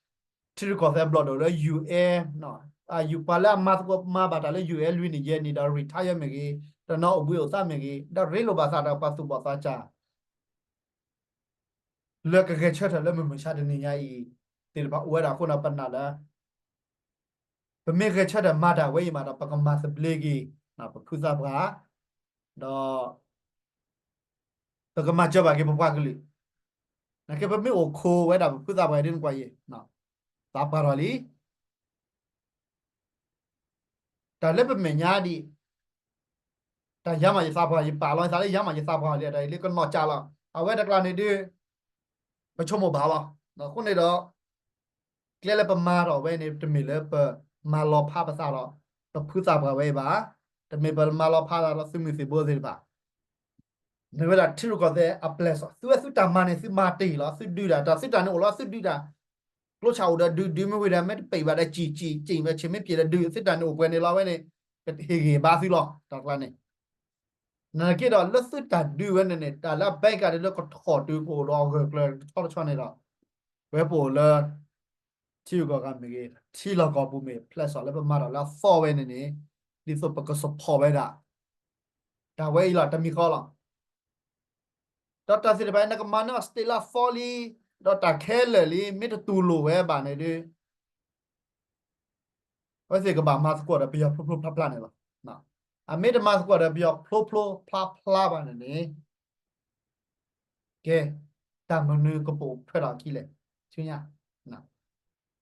ထံရူၢ်ကီၢ်သဲးဘျီၣ်ဒိၣ်လၢ ယူၢ်အဲၣ် ပှၤလၢအမၤသကိးမၤဘၣ်တၢ်လၢ ယူၢ်အဲၣ် လွံၢ်နံၣ်ယဲၢ်နံၣ်ဒီး retire မ့ၢ်ဂ့ၤ, တနီၤအိၣ်ဘှံးအိၣ်သါမ့ၢ်ဂ့ၤ, ဒီးရ့လိာ်ဘၣ်သးဒီးပှၤသူၣ်ဘီၣ်သးစၢ် လၢကဂဲၤဆၢထၢၣ်လၢမုၢ်မဆါတနံၤညါအံၤ သ့ၣ်တဖၣ်အိၣ်ဝဲဒၣ်အဃိန့ၣ် ပနာ်လၢ ပမ့ၢ်ဂဲၤဆၢထၢၣ်မၤတၢ်ဝဲအံၤမးဒီး ပကမၤသဘျ့က့ၤ ပဖုသးပှၢ် ဒီး ပကမၤစၢၤဘၣ်က့ၤပပှၤကလုာ် နာ်က့ပမ့ၢ်အိၣ်ခိးဝဲဒၣ်ပဖုသးပှၢ်ဒ်နကွၢ်ယဲၢ် သးပှၢ်ထီၣ်လံ. တၢ်လၢပမဲာ်ညါဒံး တၢ်ယါမးယသးပှၢ် ယပာ်လီၤယသးလၢယါမးယသးပှၢ်လံ တၢ်အံၤလၢကနီၢ်ကၠးလီၤ. အဝဲတကျါန့ၣ်ဒုး ပဆိကမိၣ်ဘၣ်လီၤ. အဃိန့ၣ်ဒီး ကျဲလၢပမၤထီၣ်ဝဲန့ၣ် တမ့ၢ်လၢပမၤလီၤဖးပသးဒီး ပဖုသးပှၢ်ဝဲအံၤဘၣ်. တမ့ၢ်ပမၤလီၤဖးသးဒီးသုးမုၢ်သံၣ်ဘိသ့ၣ်တဖၣ် မ့ၢ်ဝဲဒၣ်ထံရူၢ်ကီၢ်သဲးအပျဲၢ်စီၣ် သုဝဲသုတၢ်မၤန့ၣ် သုမၤတ့ၢ်လီၤ. သုဒုးတၢ် တၢ်သုတၢ်န့ၣ်အိၣ်လီၤ သုဒုးတၢ် ကျိဆၣ်အိၣ်ဒီးဒုး ဒုးမ့ၢ်ဝံၤဒီး မ့ၢ်တပံးဘၣ်ဒီး စံၣ်စံၣ်စံၣ်ဝဲ ဆ့ၣ်မ့ၢ်ပျံၤဒီးဒုး သုတၢ်န့ၣ်အိၣ်ပှဲၤန့ၣ်လီၤ. အဝဲန့ၣ် ကဟ့ၣ်ဂ့ၤဘါသုလီၤ တၢ်ကျါန့ၣ်. နာ်က့ဒီးလၢသုတၢ်ဒုးဝဲန့ၣ်န့ၣ် တၢ်လၢအဘဲကၤဒ်လၢကထီၣ်တုၤကအိၣ်ဒီးအဂၢၢ်ကျၢၤတဆီတဆီန့ၣ်ဒီး ဝဲပအိၣ်လၢ ထံဂုၤကီၢ်ဂၤမ့ၢ်ဂ့ၤ ထံလီၢ်ကီၢ်ပူၤမ့ၢ် ဖျဲးစီၣ်လၢပမၤထီၣ်လၢအသီဝဲန့ၣ်န့ၣ် ဒ်သိးပက support ဝဲဒၣ် တၢ်ဝဲအံၤလီၤ တမံၤဃီလီၤ. ဒီးတၢ်သ့ၣ်တဖၣ်အံၤ နကမၤန့ၢ်အီၤ state လၢအသီလံ ဒီးတၢ်ခဲလၢာ်လံ မ့ၢ်တတူၢ်လိာ်ဝဲဘၣ်န့ၣ်ဒုး အဝဲသ့ၣ်ကဘၣ်မၤသကိးဒီးပယီၤဖျိဖျိဖျါဖျါန့ၣ်လီၤ. အမ့ၢ်တမၤသကိးဒီးပယီၤဖျိဖျိဖျါဖျါဘၣ်န့ၣ်န့ၣ် ကဲ တၢ်မနုၤကပအိၣ်ထွဲထီၣ်အခံလဲၣ် ဆူညါ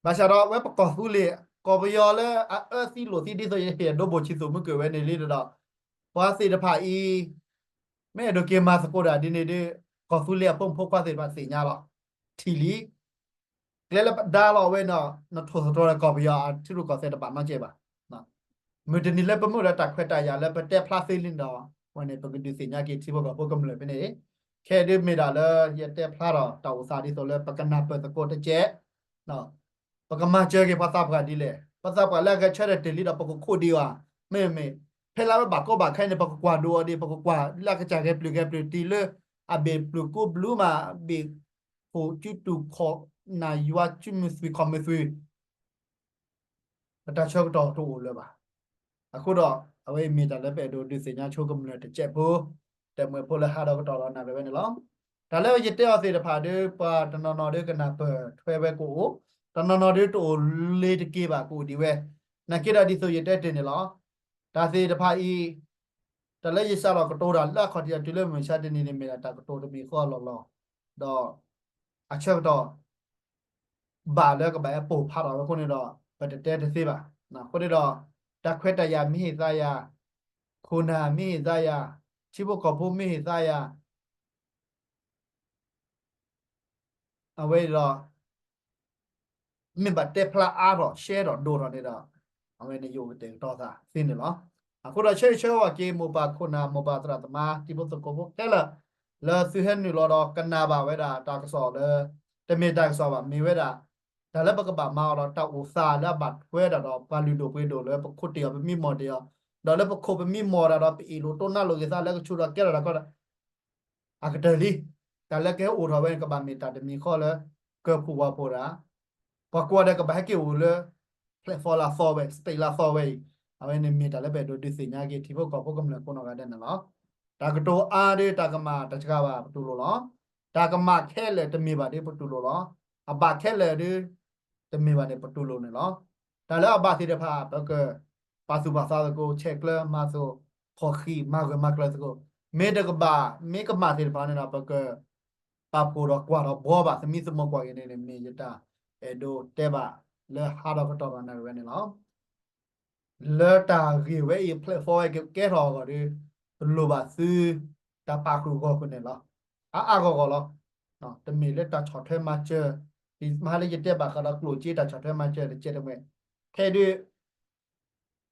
ဘၣ်ဆၣ်ဒီးအဝဲပကီၢ်သူလ့ၤ ကီၢ်ပယီၤလၢအအၢသံလိာ်သံဒ်သိးယဟ့ၣ်အဒိဘိၣ်ဆံးသူၣ်မုၢ်ကၢၢ်ဝဲန့ၣ်လံဒီး ပှၤသ့ၣ်တဖၣ်အံၤ မ့ၢ်အဲၣ်ဒိးက့ၤမၤသကိးတၢ်ဒ်န့ၣ်ဒီး ကီၢ်သူလ့ၤအဖိမုၣ်ဖိခွါသ့ၣ်တဖၣ်သ့ၣ်ညါလီၤ. ထံၣ်လံ ကျဲလၢပဒါလီၤဝဲဒီး နထိၣ်သတြီၤဒီးကီၢ်ပယီၤအထံရူၢ်ကီၢ်သဲးတဘၣ်နီတစဲးဘၣ်. မုၢ်တနံၤလၢပမုၢ်ဒီးတၢ်ခွဲးတၢ်ယာ်လၢပတဲဖျါသ့လံဒီး အဝဲန့ၣ် ပကဒုးသ့ၣ်ညါက့ၤထံဖိကီၢ်ဖိကမျၢၢ်ဖဲန့ၣ် ခဲအံၤဒုးမ့ၢ်ဒၣ်လၢယတဲဖျါထီၣ်တၢ်အိၣ်သးဒ်သိးလၢပကနၢ်ပၢၢ်သကိးတကဲး ပကမၤစၢၤက့ၤပှၤသးပှၢ်ဒ်လဲၣ် ပှၤသးပှၢ်လၢအဂဲၤဆၢထၢၣ်တ့ၢ်လံဒီးပကခိးဒံးအီၤ မ့မ့ၢ် ဖဲလၢအဝဲဘၣ်ကီဘၣ်ခဲန့ၣ် ပကကွၢ်ဒိအီၤဒံး ပကကွၢ်လၢအကစၢ်ဂဲၤပျုၢ်ဂဲၤပျုၢ်တံၢ်လၢ အဘ့ၣ်ပျုၢ်ကိးဘျုးမး ဘ့ၣ်ခိၣ်စုတူာ်ခီၣ် နၢ်ယွၤစုမုၢ်သွံၣ်ခီၣ်မုၢ်သွံၣ် ပတၢ်ဆၢကတီၢ်တအိၣ်လၢၤဘၣ်. အဃိဒီး အဝဲအံၤမ့ၢ်တၢ်လၢပအဲၣ်ဒိးဒုးသ့ၣ်ညါဆိကမျၢၢ်တစဲးဖိ တၢ်မုၢ်ဖိလၢဟးဒီးကတီၢ်ဒီးနၢ်ရံၢ်ဝဲန့ၣ်လီၤ. တၢ်လၢယတဲအီၤသ့ၣ်တဖၣ်ဒီး ပှၤတနီၤနီၤဒီးကနၢ်ပၢၢ်ထွဲဝဲကအိၣ်, တနီၤနီၤဒီးတအိၣ်လ့ၤတက့ၤဘၣ်ကအိၣ်ဒံးဝဲ, နာ်က့ဒီးဒ်သိးယတဲတ့ၢ်န့ၣ်လီၤ. တၢ်သ့ၣ်တဖၣ်အံၤ တၢ်လၢယစးထီၣ်ကတိၤတၢ်လၢအခီၣ်ထံးအတုၤလၢမုၢ်မဆါတနံၤန့ၣ် မ့ၢ်ဒၣ်တၢ်ကတိၤတမံၤဃီလီၤလီၤ, ဒီး အဆၢကတီၢ် ဘၣ်လၢကဘၣ်ဟဲပိၢ်ဖးထီၣ်ဝဲအဃိန့ၣ်ဒီး ပတတဲတသ့ဘၣ်. အဃိန့ၣ်ဒီး တၢ်ခွဲးတၢ်ယာ်မ့ၢ်ဟ့ၣ်သးယၤ, ခိၣ်နၢ်မ့ၢ်ဟ့ၣ်သးယၤ, ထံဖိကီၢ်ဖိမ့ၢ်ဟ့ၣ်သးယၤ အဝဲဒီး မ့ၢ်ဘၣ်တဲဖျါအါထီၣ် ရှဲထီၣ်ဒိၣ်ထီၣ်န့ၣ်ဒီး အဝဲန့ၣ်ယအိၣ်ကတဲာ်ကတီၤသးသ့န့ၣ်လီၤ. အဃိဒီးဆၢဂ့ၤဆၢဝါက့ၤ မိၢ်ပၢ်ခိၣ်နၢ် မိၢ်ပၢ်သရၣ်သမါ တံၤဖိသကိးဖိခဲလၢာ် လၢသုဟဲနုာ်လီၤဒီးကနၣ်ဘၣ်ဝဲဒၣ်တၢ်ကစီၣ်လၢ တမ့ၢ်တၢ်ကစီၣ်ဘၣ် မ့ၢ်ဝဲဒၣ် တၢ်လၢပကဘၣ်မၤအီၤဒီးတၢ်အိၣ်သးလၢအဘၣ်ထွဲဒၣ်ဒီးပှၤလုၢ်ဒိၣ်ပှ့ၤဒိၣ်လၢပခိးတ့ၢ်အီၤ ပမံမီၢ်တ့ၢ်အီၤ, ဒီးလၢပခိးပမံမီၢ်တၢ်ဒီးပအ့ၣ်လိာ်တိၢ်နါလိာ်က့ၤသးလၢကဆူးဒီးကဲထီၣ်တၢ်ကီတၢ် အကတၢၢ်လံ. တၢ်လၢကဟဲအိၣ်ထီၣ်ဝဲန့ၣ် ကဘၣ်မ့ၢ်တၢ်တမံၤဃီလၢ ကၢၢ်ဖှိၣ်ဝါဖှိၣ်တၢ်, ပှၤကိးဂၤဒဲးကဘၣ်ဟဲက့ၤအိၣ်လၢ platform လၢအသီဝဲ stage လၢအသီဝဲအံၤ, အဝဲန့ၣ်မ့ၢ်တၢ်လၢပအဲၣ်ဒိးဒုးသ့ၣ်ညါက့ၤထံဖိကီၢ်ဖိကမျၢၢ်ကိးနီၢ်ဂၤဒဲးန့ၣ်လီၤ. တၢ်ကတိၤအါဒီးတၢ်ကမၣ်တစှၤဘၣ်ပတူၢ်လိာ်လီၤ. တၢ်ကမၣ်ခဲလၢာ်တမ့ၢ်ဘၣ်ဒီးပတူၢ်လိာ်လီၤ. အဘၣ်ခဲလၢာ်ဒီး တမ့ၢ်ဘၣ်န့ၣ် ပတူၢ်လိာ်န့ၣ်လီၤ. တၢ်လၢအဘၣ်သ့ၣ်တဖၣ် ပကပာ်သူၣ်ပာ်သးသကိး ဆဲးကျၢမၤသကိး ခီၣ်ဃံးမၤဂၢၢ်မၤကျၢၤသကိး, မ့ၢ်တကဘၣ် မ့ၢ်ကမၣ်သ့ၣ်တဖၣ်န့ၣ်ဒီး ပကပာ်ဖှိၣ်ဒီးကွၢ်ဒီးဘှီဘၣ် သမံသမိးကွၢ်က့ၤန့ၣ်န့ၣ် မ့ၢ်ယတၢ်အဲၣ်ဒိးတဲဘၣ်လၢဟးဒီးကတီၢ်ဒီးနၣ်ရံၣ်ဝဲန့ၣ်လီၤ. လၢတၢ်ဂ့ၢ်ဝဲအံၤ platform ဝဲကကဲထီၣ်အဂီၢ်ဒီး ပလိၣ်ဘၣ်သု တၢ်ပာ်ဃုာ်ဂီၢ်ဃုာ်န့ၣ်လီၤ. အါအါဂီၢ်ဂီၢ်လီၤ. တမ့ၢ်လၢတၢ်ဆီၣ်ထွဲမၤစၢၤ, မဟါလၢယတဲဘၣ်ဃးဒီးကျိၣ်စ့တၢ်ဆီၣ်ထွဲမၤစၢၤတကဲးတမှဲၤ, ခဲအံၤဒုး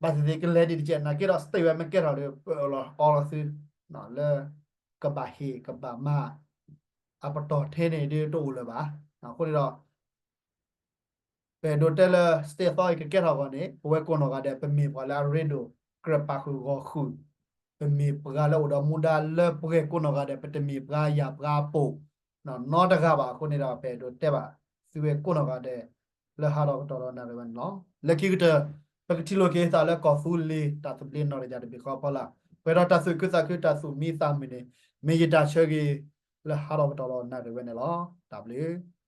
ဘၣ်သ့ၣ်သ့ၣ်ကလဲၤဒံးတကဲး နာ်က့ဒီး state ဝဲမ့ၢ်ကဲထီၣ်ဒီး ပအၢၣ်လီၤအီလီၤသု လၢ ကဘၣ်ဟ့ၣ်ကဘၣ်မၤ အပတီၢ်ထဲန့ၣ်ဒုးတအိၣ်လၢၤဘၣ်. အဃိန့ၣ်ဒီး ပအဲၣ်ဒိးတဲလၢ state အသီအံၤကကဲထီၣ်အဂီၢ်န့ၣ် ပဝဲကိးနီၢ်ဂၤဒဲး ပမ့ၢ်ပှၤလၢအရ့ဒိၣ်ကြၢးပာ်ဃုာ်ဂီၢ်ဃုာ်, ပမ့ၢ်ပှၤလၢအိၣ်ဒီးမူဒါလၢပှဲၤကိးနီၢ်ဂၤဒဲး ပတမ့ၢ်ပှၤယာ်ပှၤပိာ် နီတဂၤဘၣ်. အဃိန့ၣ်ဒီး ပအဲၣ်ဒိးတဲဘၣ်သုဝဲကိးနီၢ်ဂၤဒဲး လၢဟးဒီးကတီၢ်ဒီးနၣ်ရံၣ်ဝဲန့ၣ်လီၤ. လၢခံကတၢၢ် ပကထံၣ်လိာ်က့ၤသးလၢကီၢ်သူလ့ၤတၢ်သဘျ့နီၢ်တယၢ်တဘ့ၣ်ဃီအဖီလာ်, ပှဲၤဒီးတၢ်သူၣ်ခုသးခုတၢ်သူၣ်မံသးမုာ်န့ၣ် မ့ၢ်ယတၢ်ဆၢဂ့ၤ လၢဟးဒီးကတီၢ်ဒီးနၣ်ရံၣ်ဝဲန့ၣ်လီၤ. တၢ်ဘျုး